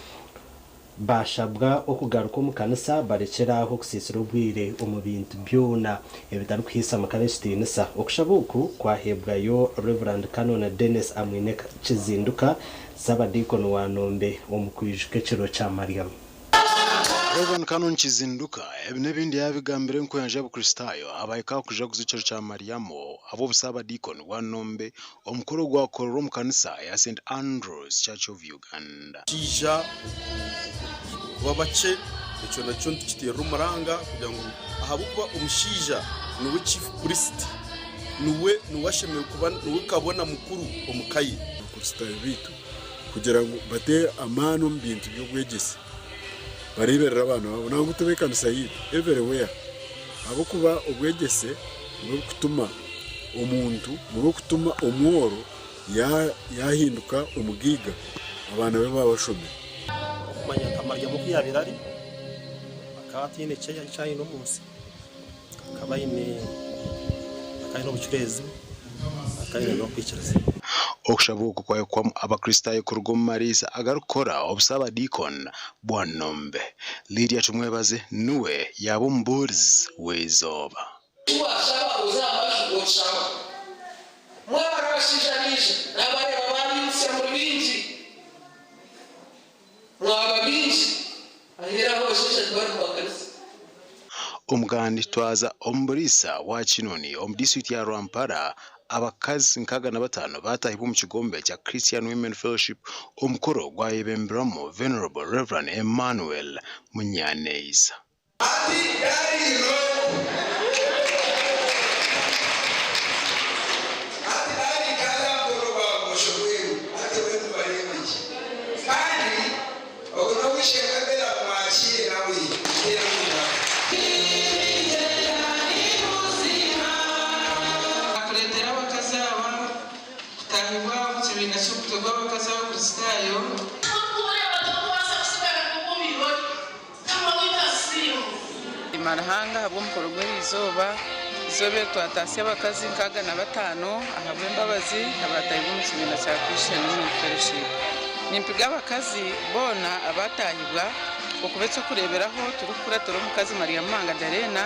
bashabwa okugaruka omu kanisa barekyere aho okusiisira obwire omu bintu byona ebitarikuhaisa Mukama ekitiinisa. Okushaba oku kwaheebwayo Rev. Canon Denis Amwine Kizinduka, Sabadiikoni wa Nombe omu kwijuka ekiro kya Mariamu. Rev. Canon Kizinduka ebi n'ebindi yaabigambire enkuyanja y'Abakristaayo abahika aha kujaguza ekiro kya Mariamu ab'obusabadiikoni bwa Nombe. Omukoro gwakorerwa omu kanisa ya St Andrews Church of Uganda. Abashaija kuba bakye, ekyo nakyo nitukiteerera omuranga kugira ngu ahabw'okuba omushaija niwe chief priest. Niwe niwe ashemereire kuba niwe kabona mukuru omu ka ye. Abakristaayo baitu kugira ngu bate amaani omu bintu by'obwegyese bareeberere abaana baabo nangwa ti b'ekanisa yaitu everywhere ahabw'okuba obwegyese nibwo burikutuma omuntu nibwo burikutuma omworo yaahinduka omugaiga abaana be baaba bashomire. Okumanya nka Mariamu oku yaabaire ari, akaba ataine eki aine omu nsi. Akaba aine akaba aine obucureezi, akaba aine n'okwikiriza. Okushaba oku kwahikwamu Abakristaayo kuruga omu mariisa agarikukora obusaabadiikoni bwa Nombe. Lydia Tumwebaze niwe yaaba omubuurizi w'eizooba. Ku waashaba oze aha maju okishaba. Mwebare abashaija baija naabareeba baabiimutsya muri baingi. Mwaba baingi aheeru aho abashaija tibari mu makanisa. Omugandi twaza omu buriisa bwa Kinoni omu disiturikiti ya Rwampara, abakazi 65 baatahibwa omu kigombe kya Christian Women Fellowship omukoro gwayebemberwamu Venerable Rev. Emmanuel Munyaneiza. Akureetera abakazi aba kutaahibwa omu kibiina ky'omutwe gw'abakazi Abakristaayo. Nsiima Ruhanga ahabw'omukoro gw'eriizooba, eizooba eri twataasya abakazi 65 ahabw'embabazi abaataahibwa omu kibiina kya Christian Women Fellowship. Nimpiga abakazi boona abaataahibwa okuba eky'okureeberaho turikukuratira omukazi Mariamu Mangadalena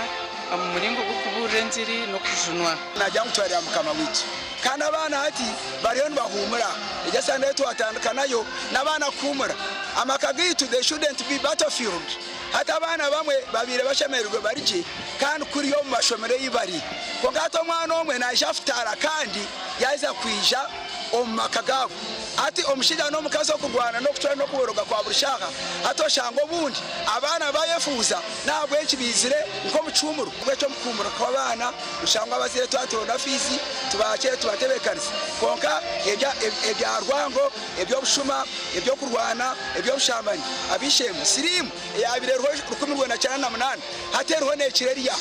omu muringo gw'okubuurira engiri n'okujunwa. Nagira ngu twarira Mukama waitu. Kandi abaana hati bariyo nibahuumura. Egyo esande ei twatandika nayo n'abaana kuhuumura. Amaka gaitu they shouldn't be battlefield. Hati abaana abamwe babaire bashemereirwe bari gye kandi kuriya omu mashomero ei bari. Kwonka hati omwana omwe naija afutaara kandi yaaheza kwija omu maka gaabo. Hati omushaija n'omukazi okurwana n'okucwa n'okuboroga kwa buri shaaha, hati oshanga obundi abaana bayefuuza n'ahabw'enki baizire nk'omucuumuro. Ahabw'ekyo omu kuhuumura kw'abaana oshangwa abazaire twaturonda fiizi tubaakire tubatebeekanise. Kwonka ebya rwango, eby'obushuma, eby'okurwana, eby'obushambani, ab'eishe-emwe, siriimu eyaabaire eriho 1998 hati eriho neekira eriya.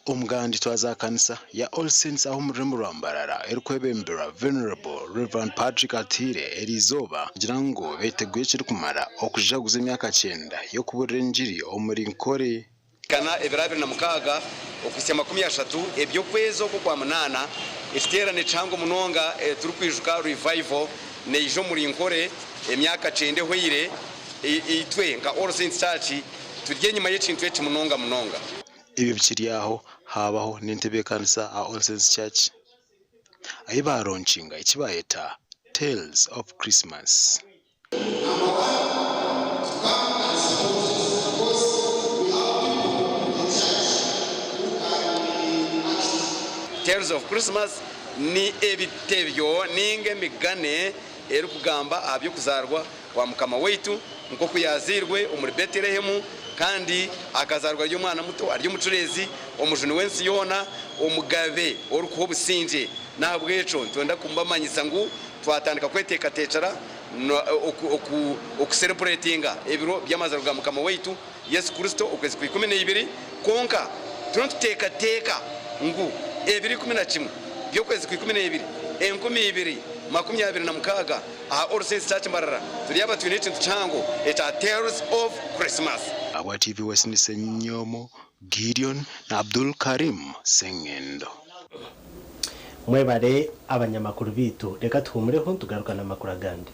Omugandi twaza aha kanisa ya All Saints aha omu rurembo rwa Mbarara erikwebemberwa Venerable Rev Patrick Atuhaire eriizooba kugira ngu beteguye ekirikumara okujaguza emyaka kyenda y'okuburira engiri omuri Nkore. Kana ebiro 26 okuhitsya 30 eby'okwezi oku okwa munaana, ekiteerane kihango munonga turikwijuka Revival neija omuri Nkore emyaka kyenda ehweire. Itwe nka All Saints Church turi enyima y'ekintu eki munonga munonga. Ebyo bikiri aho, haabaho n'entebeekanisa aha All Saints Church ahi baaronkinga eki baayeta Tales of Christmas. Tales of Christmas ni ebitebyo ninga emigane erikugamba aha by'okuzaarwa kwa Mukama waitu, nk'oku yaazairwe omuri Betelehemu, kandi akazaarwa ari omwana muto, ari omucureezi, Omujuni w'ensi yoona, Omugabe orikuha obusingye. N'ahabw'ekyo nitwenda kubamanyisa ngu twatandika kweteekateekyera okuserebureetinga ebiro by'amazaarwa ga Mukama waitu Yesu Kristo okwezi kwa 12, kwonka turiyo nituteekateeka ngu ebiro 11 by'okwezi kwa 12, 2026, Aha All Saints Church Mbarara turyaba twine ekintu kihango ekya Tales of Christmas. Ahabwa TV West Ssenyomo Gideon na Abdul Karim Sengendo. Mwebare abanyamakuru baitu. Reka tuhumureho nitugaruka n'amakuru agandi.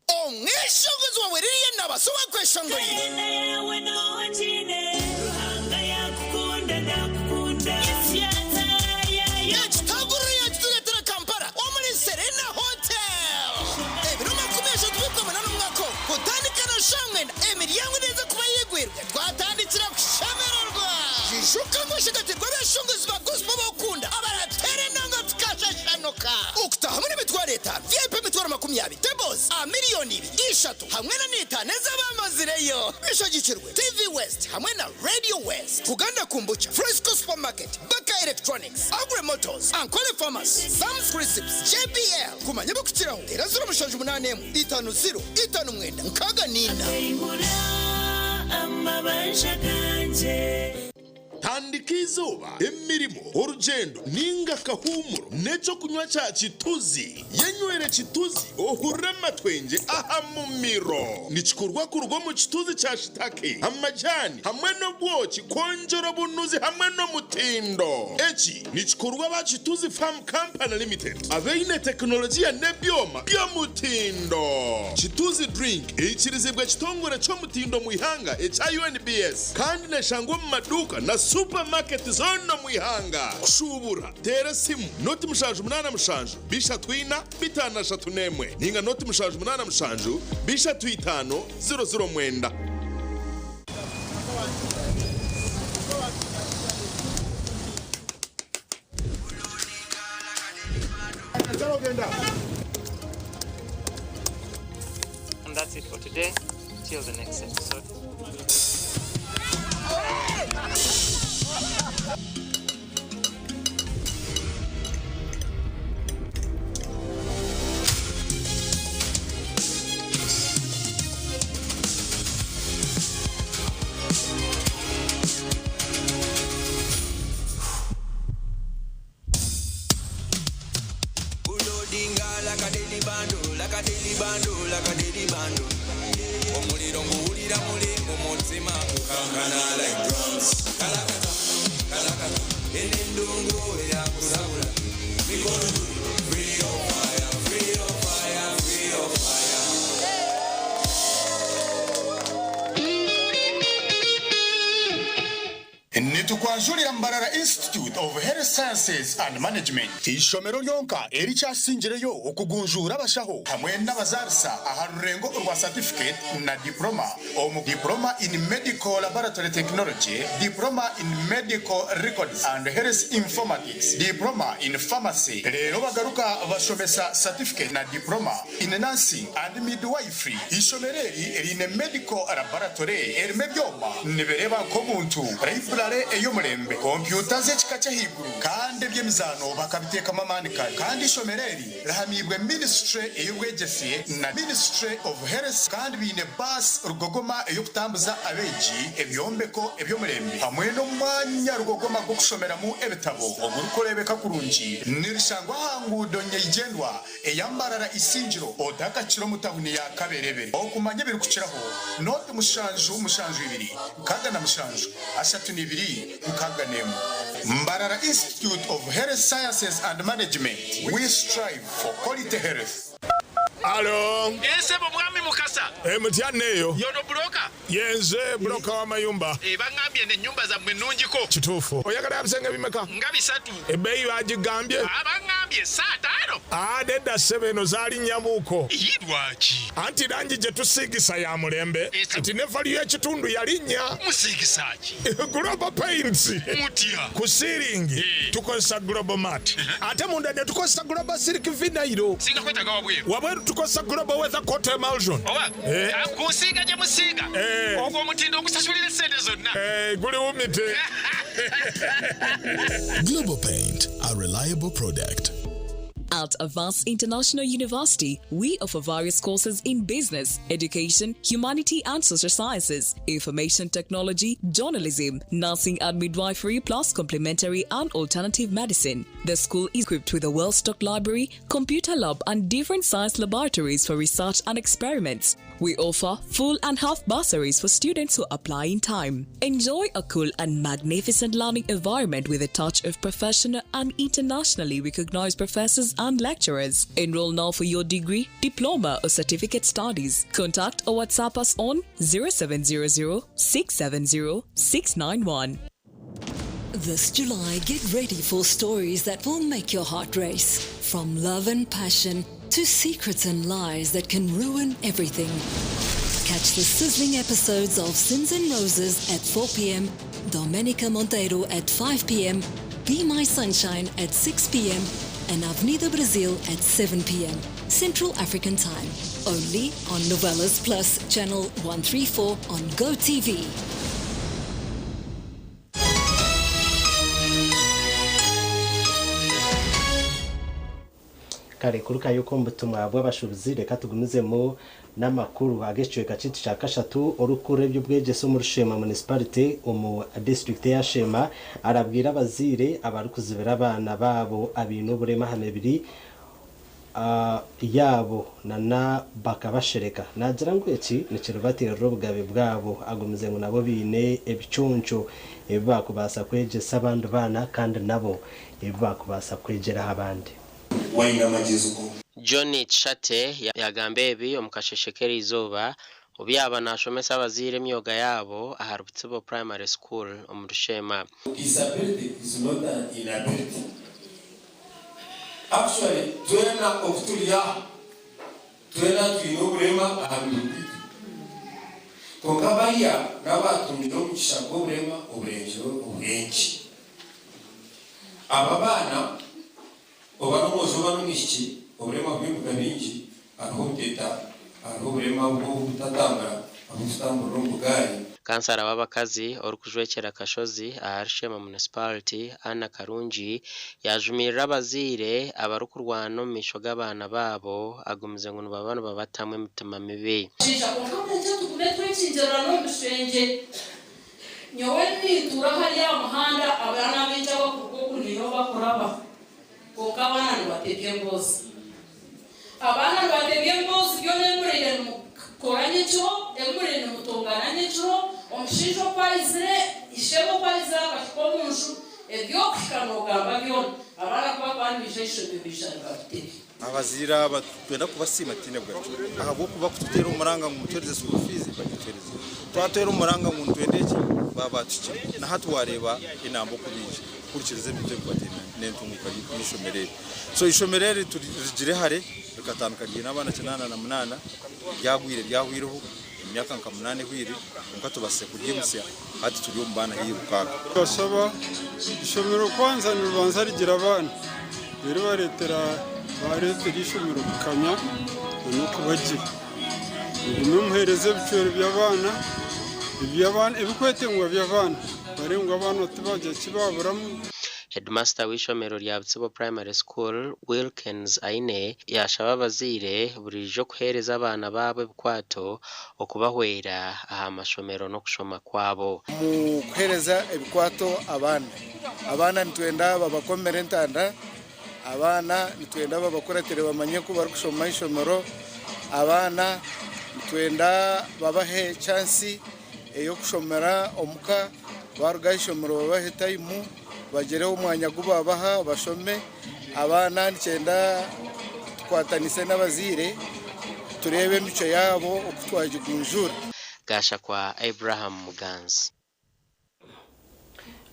Omweshongozi wawe Lilian Nabaasa owakweshongorire. Ekitaguriro yakitureetera Kampala omuri Serena Hotel ebiro 30 by'Okwamunana omwaka ogu kutandika na shaaha mwenda emiryango neeza kuba eyigwirwe twatandikira kushemererwa. Ijuka ngu oshagatirwe abeshongozi ba gospel abokukunda abarateera enanga tukashashanuka. Okutaahamu n'emitwaro etaano, VIP. aha miriyoni ibiri, ishatu hamwe na n'itaano ez'abamazireyo. Bishagikirwe TV West hamwe na Radio West, Buganda Kombucha, Fresco Supermarket, Baka Electronics, Agri Motors, Ankole Pharmacy, Sam's Crisps, JBL. Kumanya ebirikukiraho, teera 078 50 59 64. Amabanja gangye. Tandika izooba, emirimo, orugyendo ninga akahuumuro n'ekyokunywa kya Kituzi. Yenywere Kituzi ohurire amatwengye aha mumiro. Nikikorwa kuruga omu kituzi kya shitake, amajani hamwe n'obwoki kwongyera obunuzi hamwe n'omutindo. Eki nikikorwa aba Kituzi Farm Company Limited abaine tekinologiya n'ebyoma by'omutindo. Kituzi Drink eikirizibwe ekitongore ky'omutindo omu ihanga ekya UNBS kandi neshangwa omu maduuka na supamaketi zoona omu ihanga. Kushuubura, teera esimu 077 34 531 ninga 077 35 009. And that's it for today. Till the next episode. Kulodinga like a daily bando, like a daily bando, like a daily bando. Omuliro nguwulira muli mu mutima gukankana like drums. Kalakata, kalakata, eno endongo erakusabula. Mikono free your fire, free your fire, free your fire. Nitukwanjurira Mbarara Institute of Health Sciences and Management, eishomero ryonka erikyasingireyo okugunjuura abashaho hamwe n'abazaarisa aha rurengo orwa certificate na diploma omu diploma in medical laboratory technology, diploma in medical records and health informatics, diploma in pharmacy. Rero bagaruka bashomesa certificate na diploma in nursing and midwifery. Ishomero eri riine medical laboratory erimu ebyoma nibireeba nk'omuntu, library ey'omurembe, kompyuta z'ekika ky'ahaiguru kandi eby'emizaano bakabiteekamu amaani kare. Kandi ishomero eri rihamiibwe ministry ey'obwegyese na ministry of health kandi biine baasi rugogoma ey'okutambuza abeegi, ebyombeko eby'omurembe hamwe n'omwanya rugogoma gw'okushomeramu ebitabo ogurikureebeka kurungi. Nirishangwa aha nguudo nyeigyendwa eya Mbarara Isingiro otakakira omu tahuni ya Kaberebere. Okumanya ebirikukiraho, noti 772 67 32 61. Mbarara Institute of Health Sciences and Management, we strive for quality health. Alo. Eh, ssebo mwami Mukasa. Eh, mutya nneeyo. Y'ono buloka? Yenze buloka w'amayumba. Eh, baŋŋambye n'ennyumba zammwe nnungiko. Kituufu. Oyagala bisenge bimeka? Nga bisatu. Ebbeeyi bagigambye? Ah, baŋŋambye saataano. Ah, nedda ssebo eno zaalinnya-muko. Ii, lwaki? Anti langi gye tusiigisa ya mulembe. Kati ne valiyo y'ekitundu yalinnya. Musiigisa ki? Global Paints. Mutya? Ku siiringi tukozesa Global Mat. Ate munda ne tukozesa Global Silk Vinyl. Singa kwetaaga wabweru. Wabweru tukozesa Global Weather Coat Emulsion. Oba Eh. ah, ku nsiiga gye musiiga Eh. ogwo omutindo ogusasulira essente zonna. Eh, guliwumite. Global Paint, a reliable product. At Avance International University, we offer various courses in business, education, humanity and social sciences, information technology, journalism, nursing and midwifery, plus complementary and alternative medicine. The school is equipped with a well-stocked library, computer lab, and different science laboratories for research and experiments. We offer full and half bursaries for students who apply in time. Enjoy a cool and magnificent learning environment with a touch of professional and internationally recognized professors and lecturers. Enroll now for your degree, diploma, or certificate studies. Contact or WhatsApp us on 0700 670 691. This July, get ready for stories that will make your heart race. From love and passion to secrets and lies that can ruin everything. Catch the sizzling episodes of Sins and Roses at 4 p.m., Domenica Monteiro at 5 p.m., Be My Sunshine at 6 p.m., and Avenida Brasil at 7 p.m. Central African Time. Only on Novelas Plus, Channel 134 on GoTV. Kare kurukayo ko omu bw'abashuubuzi reka tugumizemu n'amakuru ag'ekicweka kyaitu kya kashatu. Orikukura eby'obwegyese omu Rushema Municipality omu disitulikiti ya Sheema arabwira abazaire abarikuzibira abaana baabo abaine oburema aha mibiri yaabo nana bakabashereka. Naagira ngu eki nikiribateerera obugabe bwabo, agumize ngu nabo baine ebiconco ebi baakubaasa kwegyesa abandi baana kandi nabo ebi baakubaasa kwegyeraho abandi. John Kishate yagamba ebi omu kasheshe k'eriizooba obu yaaba nashomesa abazaire emyoga yaabo ahari Butsibo Primary School omu Rusheema. Disability is not an inability. Actually twena oku turi aha, twena twine oburema aha mibiri gwaitu. Kwonka bariya n'abaatungire omugisha gw'oburema oburengire obwengye. Aba abaana, oba n'omwojo oba n'omwishiki, oburema bw'ebibuga bingi, hariho obuteta, hariho oburema bw'obutatambura, aburikutamburira omu bugaari. Kansara w'abakazi orikujwekyera Kashozi ahari Sheema Municipality, Anna Karungi yaajumirira abazaire abarikurwana omu maisho g'abaana baabo agumize ngu nibaba nibabatamu emitima mibi. Kiija kwonka mureke tugume twekingirirane omu bishengye. Nyowe nintuura hariya aha muhanda abaana abaingi abakuruga oku niyo bakuraba kwonka abaana nibatebya emboozi. Abaana nibatebya emboozi byona ebi muriire nimukora nyekiro, ebi muriire nimutongana nyekiro, omushaija oku aizire, ishebo oku aizire akahika omu nju, eby'okuhika noogamba byona. Abaana ku bakuba nibaija aha ishomero baija nibabitebya. Abazaire aba nitwenda kubasiima tutaine bugarukiro ahabw'okuba kututeera omuranga ngu mutuheereze school fees bagituheereze. Twatera omuranga ngu nitwenda eki baba batuhikire. Na hati wareeba enamba oku baija kuhurikiriza ebintu ebikwataine n'entunguka y'eishomero eri. So eishomero eri turigire hare rikatandika riine abaana 88 ryagwire ryahwireho emyaka nka munaana ehwire kwonka tubaasize kuryimutsya hati turi omu baana haihi rukaaga. Nibashaba ishomero kwanza niribanza rigira abaana reero bareetera bareetera ishomero kukanya n'okuba gye. Mugume muheereze ebicwero by'abaana eby'abaana ebirikwetengwa by'abaana barebe ngu abaana tibaagira ki baaburamu. Headmaster w'eishomero rya Butsibo Primary School, Wilkins Aine yaashaba abazaire buriijo kuheereza abaana baabo ebikwato okubahwera aha mashomero n'okushoma kwabo. Omu kuheereza ebikwato abaana, abaana nitwenda babakomere entanda, abaana nitwenda babakuratire bamanye ku barikushoma aha ishomero, abaana nitwenda babahe chansi ey'okushomera omuka, baruga aha ishomero babahe tayimu bagire omwanya gu babaha bashome, abaana nikyenda tukwatanise n'abazaire tureebe emicwe yaabo oku twagigunjura. Gashakwa Abraham Muganzi.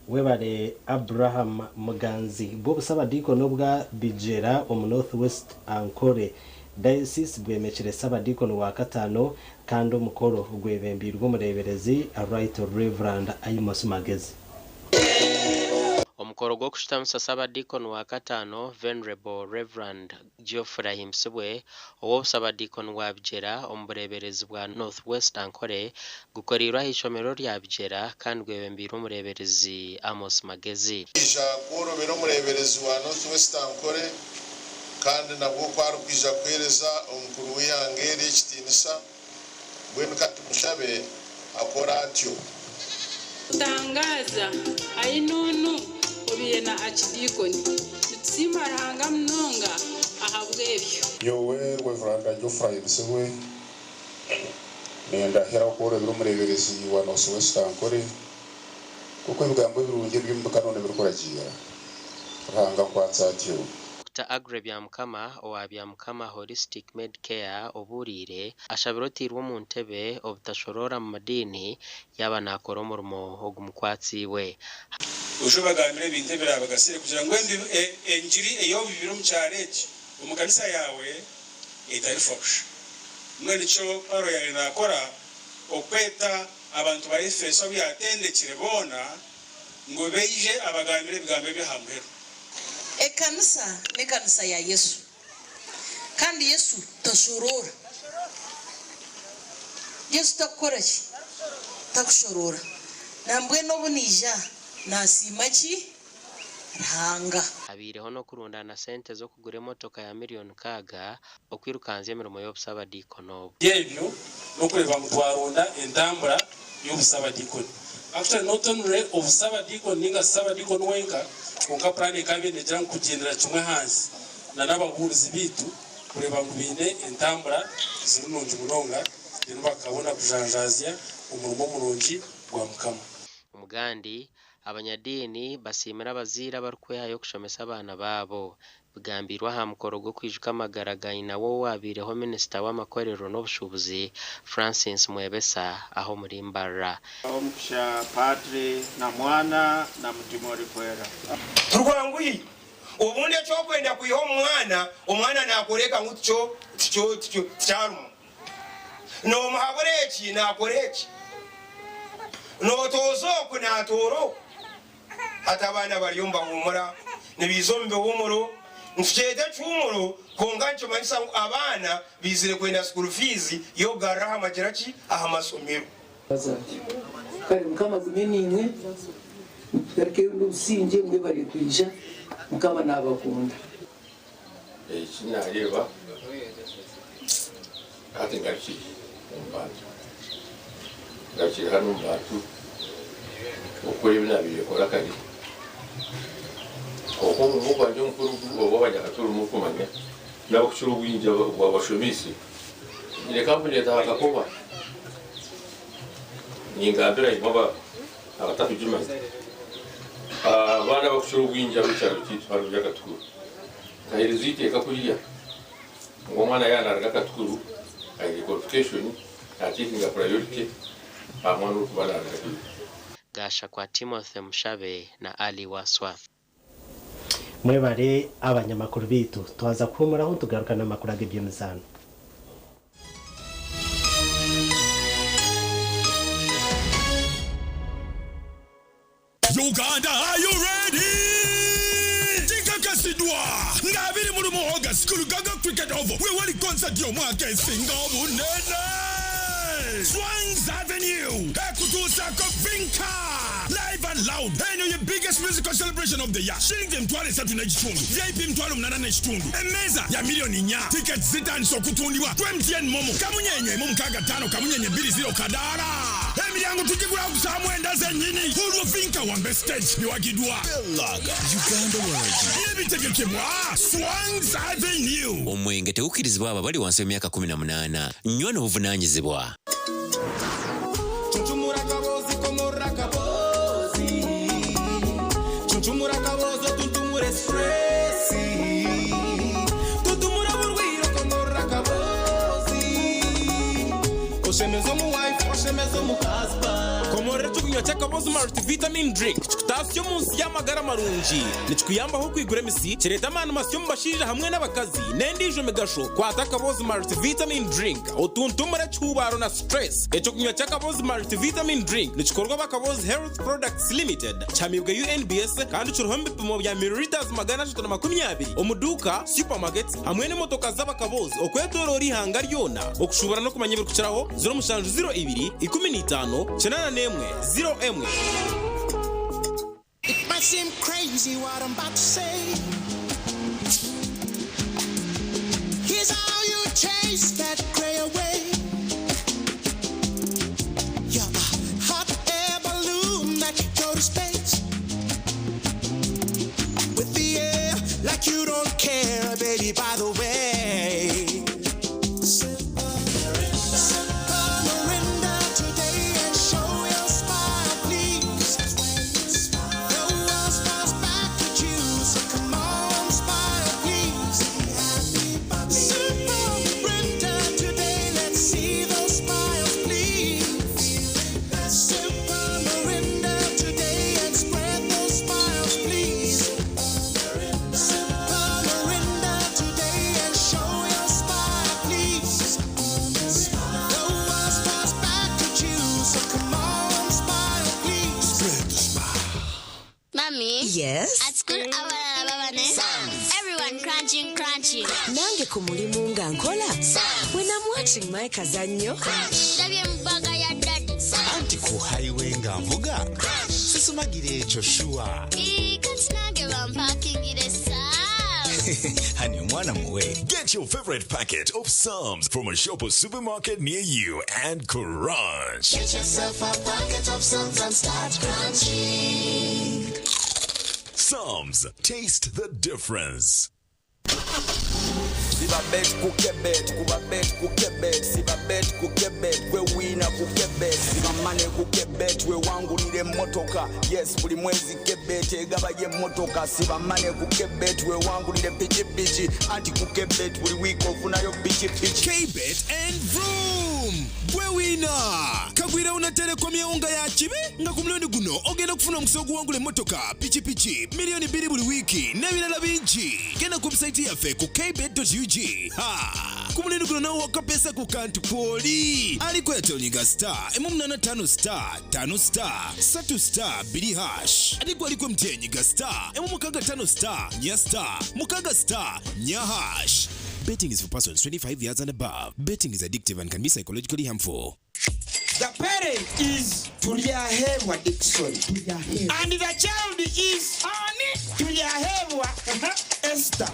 Webare Abraham Muganzi. Bwo obusabadiikoni obwa Bigyera omu North West Ankole Diocese bwemekire Ssabadiikoni wa kataano kandi omukoro gwebembeirwe omureeberezi Right Reverend Amos Magezi. Omukoro gw'okushutamisa Ssabadiikoni wa kataano Venerable Rev. Geoffrey Ahimbisibwe ow'obusabadiikoni bwa Bigyera omu bureeberezi bwa North West Ankole gukoreirwe ah'eishomero rya Bigyera kandi gwebembeirwe omureeberezi Amos Magezi. Kwija kworobera omureeberezi wa North West Ankole kandi nabwo ku arikwija kuheereza omukuru w'eihanga eri ekitiinisa, mbwenu ka tumushabe akore atyo. Kutangaaza, ai n'onu obaire na Archdeacon. Nitusiima Ruhanga munonga ahabw'ebyo. Nyowe Rev. Geoffrey Ahimbisibwe nindahira okworobera omureeberezi wa North West Ankole nk'oku ebigambo ebirungi ebiri omu bikanono birikuragiira. Ruhanga ankwatse atyo. Dokita Aggrey Byamukama owa Byamukama Holistic Medicare obuuriire, ashabire oteirwe omu ntebe obutashoroora mu madiini yaaba naakora omurimo ogumukwatsiibwe. Oije obagambire ebintu ebiraabagasire kugira ngu engiri ei obibire omu kyaro eki omu kanisa yaawe etarifa busha. Mbwenu nikyo Paulo yaabaire naakora, okweta abantu ba Efeso abu yaatendekire boona ngu baije abagambire ebigambo eby'aha muheru. Ekanisa n'ekanisa ya Yesu, kandi Yesu tashoroora. Yesu takukora ki? Takushoroora. Nambwenu obu naija nasiima ki? Ruhanga. Habaireho n'okurundaana sente z'okugura emotoka ya miriyoni nkaaga okwirukanzya emirimo y'obusabadiikoni obu. Ebyo n'okureeba ngu twaronda entambura y'obusabadiikoni. Actually not only obusabadiikoni ninga sabadiikoni wenka, kwonka puraani ekaba negira ngu kugyendera kimwe ahansi na n'ababuurizi baitu kureeba ngu baine entambura ziri nungi munonga then bakabona kujanjaazya omurimo murungi gwa Mukama. Omugandi, Abanyadiini basiimire abazaire abarikwehayo kushomesa abaana baabo. Bigambiirwe aha mukoro gw'okwijuka amagara ga nyina w'owaabaireho minisita w'amakorero n'obushuubuzi, Francis Mwebesa aha omuri Mbarara. Omugisha Padri na Mwana na Mutima Orikwera. Turwanguhi. Obundi eki orikwenda kwiha omu mwana, omwana naakworeka ngu tikyo, tikyo, tikyo, tikyarimu. Noomuhabura eki, naakora eki. Nootooza oku, naatoora oku. Hati abaana bariyo nibahuumura, nibaija omu bihuumuro. Nitukyeta ekihuumuro kwonka nikimanyisa ngu abaana baizire kwenda school fees y'okugarura aha magira ki? Aha masomero. Kare Mukama agume naimwe, mutugarukeyo n'obusingye, mwebare kwija, Mukama nabakunda. Eki naareeba hati ngarukire omu bantu, ngarukire hanu omu bantu okukora ebi naabaire nkora kare. Kwonka omurimo gwangye omukuru ogu abanyakatoro murikumanya n'abarikukira obwingi abashomeise, nyine kampuni etaaha Kakoba, ningambira imwe abatarikugimanya. Abaana abarikukira obwingi ab'ekyaro kyaitu hanu omuri Akatukuru, nkaheereza eiteeka kuriya ngu omwana yaaba naaruga Akatukuru aine qualification naatekinga priority aha mwana orikuba naaruga aheeru. Gashakwa Timothy Mushabe na Ali Wasswa. Mwebare abanyamakuru baitu. Twaza kuhuumuraho tugaruka n'amakuru ag'eby'emizaano. Uganda are you ready? Kikakasidwa nga 21 August ku Lugaga Cricket Oval wewali concert y'omwaka esinga obunene! Swangz Avenue ekutuusaako Vinka live and loud. Eno ye biggest musical celebration of the year. Shilingi 30,000, VIP 8,500, emmeeza ya milioni 4. Tickets zitandise okutundibwa ku MTN MoMo kamunyenye emu mukaaga ttaano kamunyenye bbiri ziro kadaala. Emiryango tugigulawo ku ssaawa mwenda zennyini olwo Vinka wambe stage biwagidwa Bellagha, Uganda Waragi. N'ebitegekebwa Swangz Avenue. Omwenge tegukirizibwa abo abali wansi w'emyaka 18. Nywa n'obuvunaanyizibwa. Cuncumura akaboozi komorora akaboozi Cuncumura akaboozi otuntumure stress Tuntumura oburwaire okomorora akaboozi Oshemeze omu wife oshemeze omu husband Komorora ekyokunywa ky'akaboozi Multivitamin Drink kikutaasya omu nsi y'amagara marungi. Nikikuyambaho okwigura emisi, kireeta amaani masya omu bashaija hamwe n'abakazi, n'endiijo migasho. Kwata akaboozi Multivitamin Drink otuntumure ekihuubaaro na stress. Ekyokunywa ky'akaboozi Multivitamin Drink nikikorwa aba Kaboozi Health Products Limited, kihamiibwe UNBS kandi kiriho omu bipimo bya millilitres 320 omu duuka, supermarkets hamwe n'emotoka z'abakaboozi okwetoroora eihanga ryona. Okushuubura n'okumanya ebirikukiraho, 0702 15 81 01. It might seem crazy what I'm about to say. Here's how you chase that gray away. You're a hot air balloon that could go to space. With the air like you don't care, baby, by the way. Sip a Mirinda today and show your smile, please. The world smiles back at you, so come on, smile, please. Sip a Mirinda today, let's see those smiles, please. Sip a Mirinda today and spread those smiles, please. Sip a Mirinda today and show your smile, please. The world smiles back at you, so come on, smile, please. Mommy? Yes? At school, abalala baba ne Crunchy. Nange ku mulimu nga nkola. When I'm watching my kazannyo. Ndabye mu bbaga ya daddy. Anti ku highway nga nvuga sisumagira ekyo sure. Ii, kati nange bampakingire Sam's. Hani omwana muwe. Get your favorite packet of Psalms from a shop or supermarket near you and crunch. Get yourself a packet of Psalms and start crunching. Psalms, taste the difference. Siba bet ku kebet, kuba bet ku kebet, siba bet ku kebet, gwe wina ku kebet, siba mane ku kebet, we wangulira emmotoka. Yes, buli mwezi kebet egaba y'emmotoka. Siba mane ku kebet, we wangulira pikipiki, anti ku kebet buli wiiki ofunayo pikipiki. Kbet and Vroom gwe wiina kagwira una telecom yewunga ya kibi nga ku mulundi guno ogenda kufuna omukisa oguwangula emmotoka pikipiki miliyoni 2 buli wiiki n'ebirala bingi. Genda ku website yaffe ku kbet.ug. Ha, ku mulundi guno nawe wakapesa ku kantu kwoli aliko yatolinga star 185 star 5 star 3 star 2 hash ate gwe aliko mtn star 165 star 4 star 6 star 4 hash. Betting is for persons 25 years and above. Betting is addictive and can be psychologically harmful. The parent is Tulyahebwa Dixon. And the child is Ani Tulyahebwa Esther.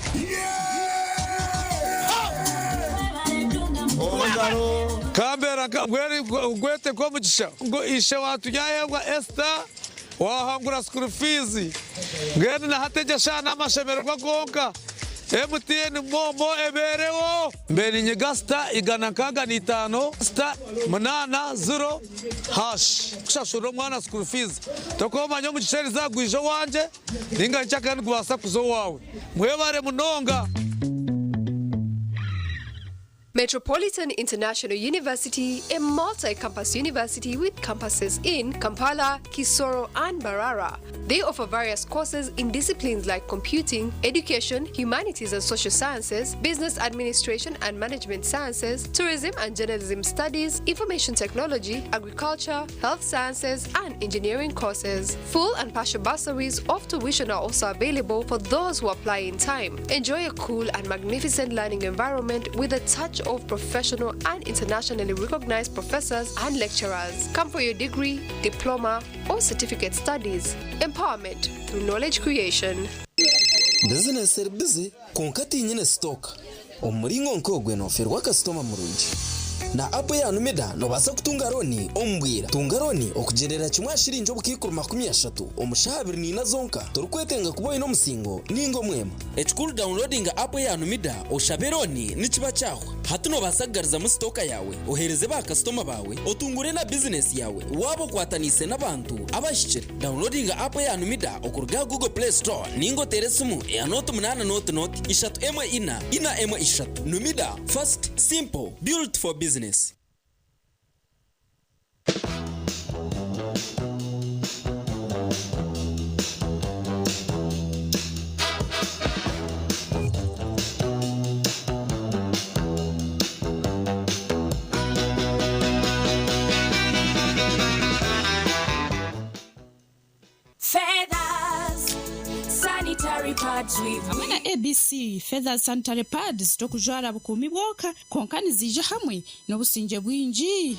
Kambera ngwete komugisha ngo ishe waturyahebwa Esther wahangura school fees ngende nahategesha n'amashemererwa gonka MTN momo eberewo mbere nyiga star 165 star 80 hash kushashura omwana school fees tokomanya omugisha erizagwija owangye ninga nkyakandi nigubaasa kuza owawe mwebare munonga. Metropolitan International University, a multi-campus university with campuses in Kampala, Kisoro, and Mbarara. They offer various courses in disciplines like computing, education, humanities and social sciences, business administration and management sciences, tourism and journalism studies, information technology, agriculture, health sciences, and engineering courses. Full and partial bursaries of tuition are also available for those who apply in time. Enjoy a cool and magnificent learning environment with a touch of professional and internationally recognized professors and lecturers. Come for your degree, diploma, or certificate studies. Empowerment through knowledge creation. Bizinesi eri busy kwonka tinyine stock omuringo nk'ogwe noferwa kasitoma murungi. Na app ya Numida nobaasa kutunga loan omu bwira. Tunga loan okugerera kimwe aha shiringi obukaikuru 30 omu shaaha 24 zonka. Torikwetenga kuba oine omusingo ninga omwema. Ekikuru downloadinga app ya Numida oshabe loan nikiba kyahwa. Hati nobaasa kugarizamu stock yawe, ohereze bakasitoma bawe, otungure na bizinesi yawe waaba okwataniise n'abantu abahikire. Downloadinga app ya Numida okuruga aha Google Play Store ninga oteere esimu eya 0 8 0 0 3 1 4 4 1 3. Numida, fast, simple, built for business. Feathers, sanitary pads with Hamwe na ABC Feathers sanitary pads tokujwara bukuumi bwoka konka niziija hamwe n'obusingye bwingi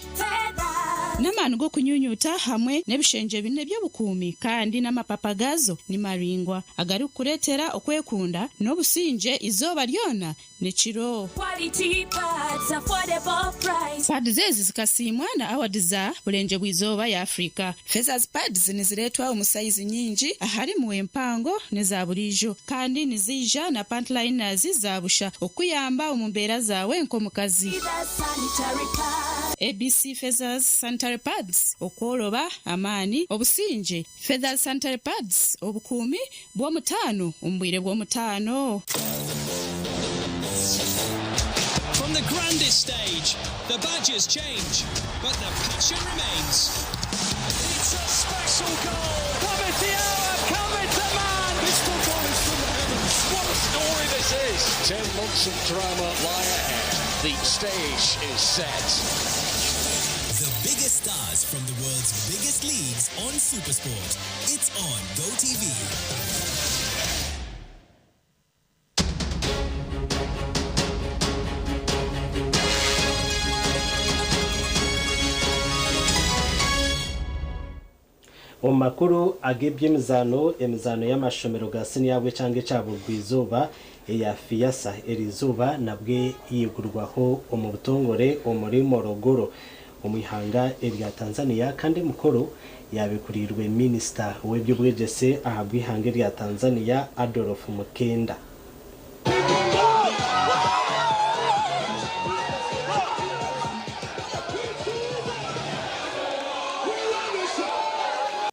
n'amaani g'okunyunyuta hamwe n'ebishenje bine by'obukuumi kandi n'amapapa gazo ni maringwa agarikukureetera okwekunda n'obusingye izooba ryona n'ekiro. Quality pads, affordable price. Pads ezi zikasiimwa na award za bulenje bw'izooba ya Afrika. Feathers pads nizireetwa omu sayizi nyingi aharimu empango n'eza buriijo kandi niziija na pantliners za busha okuyamba omu mbeera zaawe nk'omukazi. Feathers sanitary pads. ABC Feathers sanitary pads, okworoba, amaani, obusingye. Feathers sanitary pads, obukuumi bw'omutaano omu bwire bw'omutaano. From the grandest stage, the badges change, but the passion remains. It's a special goal. Cometh the hour, cometh the man. This football is from the heavens. What a story this is. 10 months of drama lie ahead. The stage is set. The biggest stars from the world's biggest leagues on Supersport. It's on GoTV. Omu makuru ag'eby'emizaano, emizaano y'amashomero ga siniya bw'ekyanga ekya burugwa-izooba eya FEASSSA eriizooba nabwe yaigurwaho omu butongore omuri Morogoro omu ihanga erya Tanzania kandi emikoro yaaba ekuriirwe minisita w'eby'obwegyese ahabw'eihanga erya Tanzania Adolf Mkenda.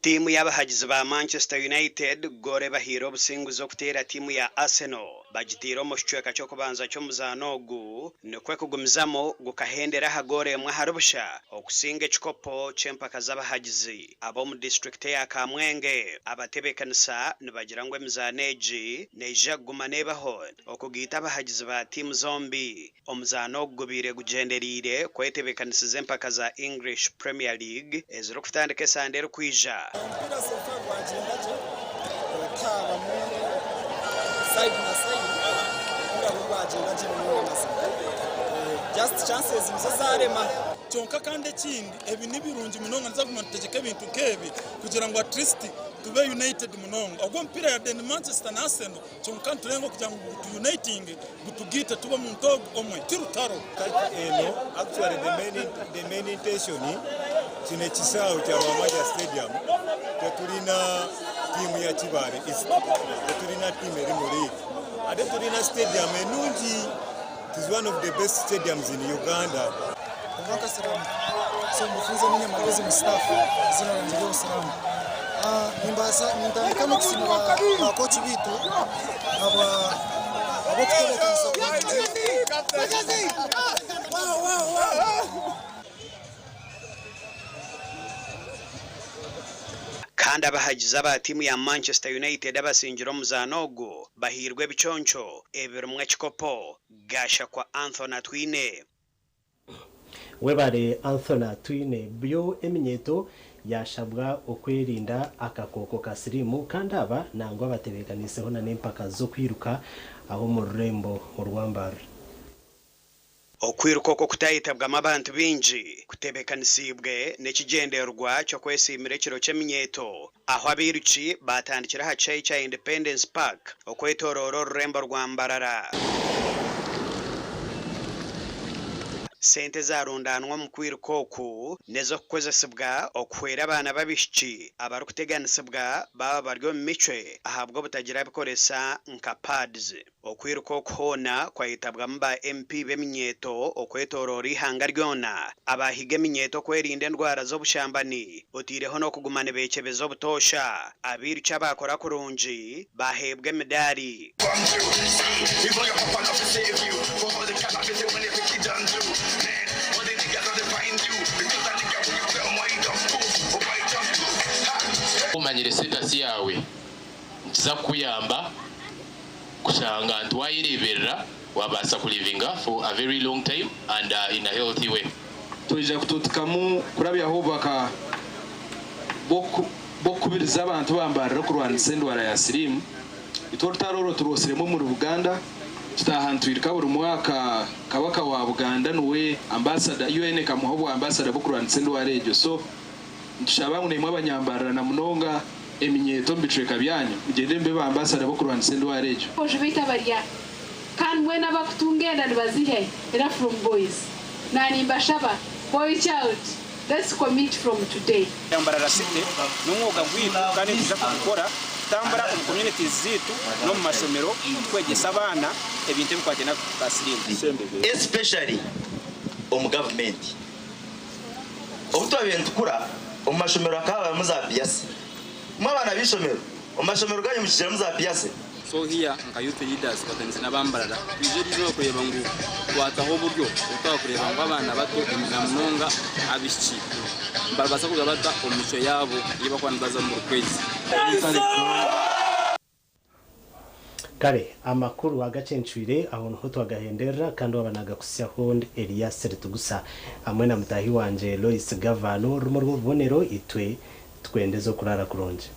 Tiimu y'abahagizi ba Manchester United goora ebahaire obusinguzi okuteera tiimu ya Arsenal bagiteire omu kicweka ky'okubanza ky'omuzaano ogu nikwo kugumizamu gukahendera aha goora emwe ahari busha okusinga ekikopo ky'empaka z'abahagizi ab'omu disiturikiti eya Kamwenge. Abatebeekanisa nibagira ngu emizaano egi neija kuguma neebaho okugaita abahagizi ba tiimu zombi. Omuzaano ogu gubaire gugyendereire kwetebeekanisiza empaka za English Premier League ezirikutandika esande erikwija. Omupiira so far gwagyenda gye tihabamu side na side, omupiira gwo gwagyenda gye munonga mazima just chances nizo zarema. Kyonka kandi ekindi ebi nibirungi munonga nituza kuguma nitutegyeka ebintu nk'ebi kugira ngu at least tube united munonga. Ogu omupiira yade ni Manchester na Arsenal kyonka niturenga okugira ngu gutu unitinge gutugaite tube omuntu ogu omwe ti rutaro. Eno actually the main intention kino ekisaawe kya Rwamwanja Stadium tetulina tiimu ya Kibaale East, tetulina tiimu eri mu league ate tulina stadium enungi, it is one of the best stadiums in Uganda. Omwaka Siramu so mufunze n'enyamagezi mu staff izina ryangye ry'obusiramu. Nimbaasa nintandika n'okusiima ba ba coach biitu aba ab'okutebeekanisa kurungi. Kandi abahagizi aba tiimu ya Manchester United abasingire omuzaano ogu bahairwe ebiconco ebirimu ekikopo. Gashakwa Anthony Atwine. Webare Anthony Atwine. Byo eminyeeto yashabwa okwerinda akakooko ka siriimu kandi aba nangwa batebeekaniiseho n'empaka z'okwiruka aho omu rurembo orwa Mbarara. Okwiruka okwo kutayetabwamu abantu baingi kutebeekanisiibwe n'ekigyendererwa ky'okwesiimira ekiro ky'eminyeeto ahu abairuki baatandikire aha kishaayi kya Independence Park okwetoroora orurembo rwa Mbarara. Sente ezaarundaanwa omu kwiruka oku n'ez'okukozesibwa okuhwera abaana b'abaishiki abarikuteganisibwa baaba bari omu micwe ahabw'obutagira bikoresa nka pads. Okwiruka oku hoona kwayetabwamu ba MP b'eminyeeto okwetoroora eihanga ryona abaahiga eminyeeto okwerinda endwara z'obushambani oteireho n'okuguma nibeekyebeza obutoosha. Abairuki abaakora kurungi baaheebwa emidaari. Omanyire status yaawe nikiza kukuyamba kushanga nti wayereeberera wabaasa ku livinga for a very long time and in a healthy way. Twija kutuutikamu kurabyaho obubaka bw'okukubiriza abantu bambarira okurwanisa endwara ya siriimu. Itwe orutaro orwo turwotsiremu omuri Buganda, tutaaha nitwirika buri mwaka Kabaka wa Buganda niwe ambasada, UN ekamuha obwa ambasada bw'okurwanisa endwara egyo. So nitushaba ngu naimwe abanyambarira na munonga eminyeeto omu bicweka byanyu mugyende mube ba ambasada b'okurwanisa endwara egyo. Aboojo baitu abarya kandi mbwenu abakutunga enda nibaziiha hi? Era from boys. Naanimbashaba boy child let's commit from today. Mbarara City n'omwoga gwaitu kandi nitwija kugukora kutambura omu communities zaitu n'omu mashomero tukwegyesa abaana ebintu ebikwataine n'akakooko ka siriimu. Especially omu gavumenti. Obu twabaire nitukura, omu mashomero hakaba habamu za PEASSSE. Imwe abaana b'eishomero, omu mashomero ganyu mukigiramu za PEASSSE? So here nka youth leaders tukwatanise n'abambarara twije eriizooba kureeba ngu twataho oburyo obu twakureeba ngu abaana bato na munonga abaishiki nibabaasa kuza bata omu micwe yaabo ei bakuba nibazamu buri kwezi. Kare amakuru agacencwire aho niho twagahenderera kandi waaba nagakutsyaho ndi Elias Ritugusa hamwe na mutaahi wangye Lois Gavano orurimu rw'obubonero itwe tukwendeze okuraara kurungi.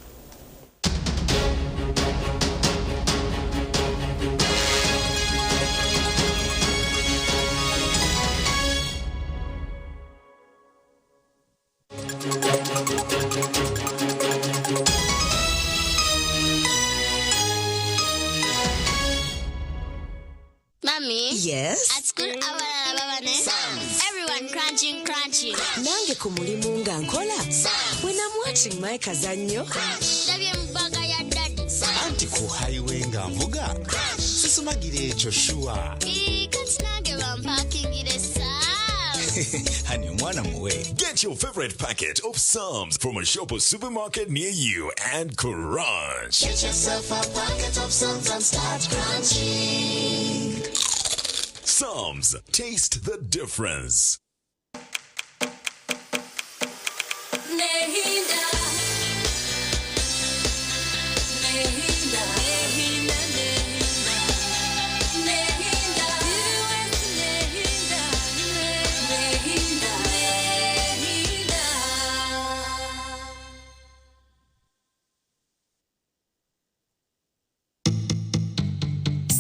Ku mulimu nga nkola, when I'm watching my kazannyo, Ndabye mu bbaga ya daddy. Anti ku highway nga nvuga sisumagira ekyo sure. Ii, kati nange bampakingire Hani omwana muwe. Get your favorite packet of Psalms from a shop or supermarket near you and crunch. Get yourself a packet of Psalms and start crunching. Psalms, taste the difference. Nehinda. Nehinda. Nehinda, Nehinda. Nehinda. Nehinda. Nehinda. Nehinda.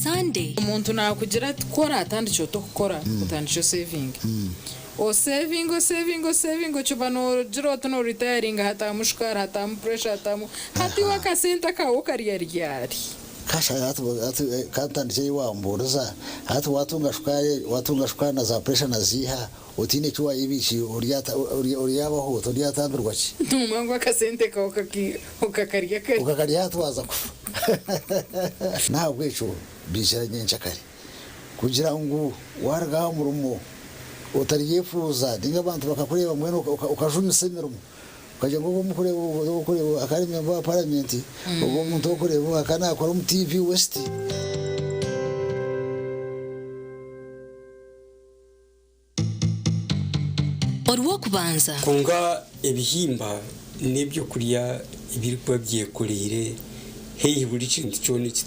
Sunday. Omuntu nakugira ati kora atandikye otokukora otandikye osevinga osevinga osevinga osevinga okiba nogira oti noritayaringa hatamu shukaari hatamu pressure hatamu hati iwe akasente akawe okarya ryari? Kasha hati kantandikye wamburiza hati watunga shukaari, watunga shukaari na za pressure naziiha otiine eki wayebiikire oryabaho ota oryatambirwa ki? Nomanya ngu akasente kawe okakarya kare. Okakarya hati waaza kufa. N'ahabw'ekyo biikira nyenkyakare kugira ngu waaruga aha murimo otaryefuuza ninga abantu bakakureeba mbwenu okajumisa emirimo okagira ngu ogwo omukureeba ogwo akaba ari memba wa paramenti, ogwo omuntu orikureeba akaba naakora omu TV West. Orw'okubanza. Kwonka ebihimba n'ebyokurya ebirikuba byekoreire haihi buri kintu kyona eki.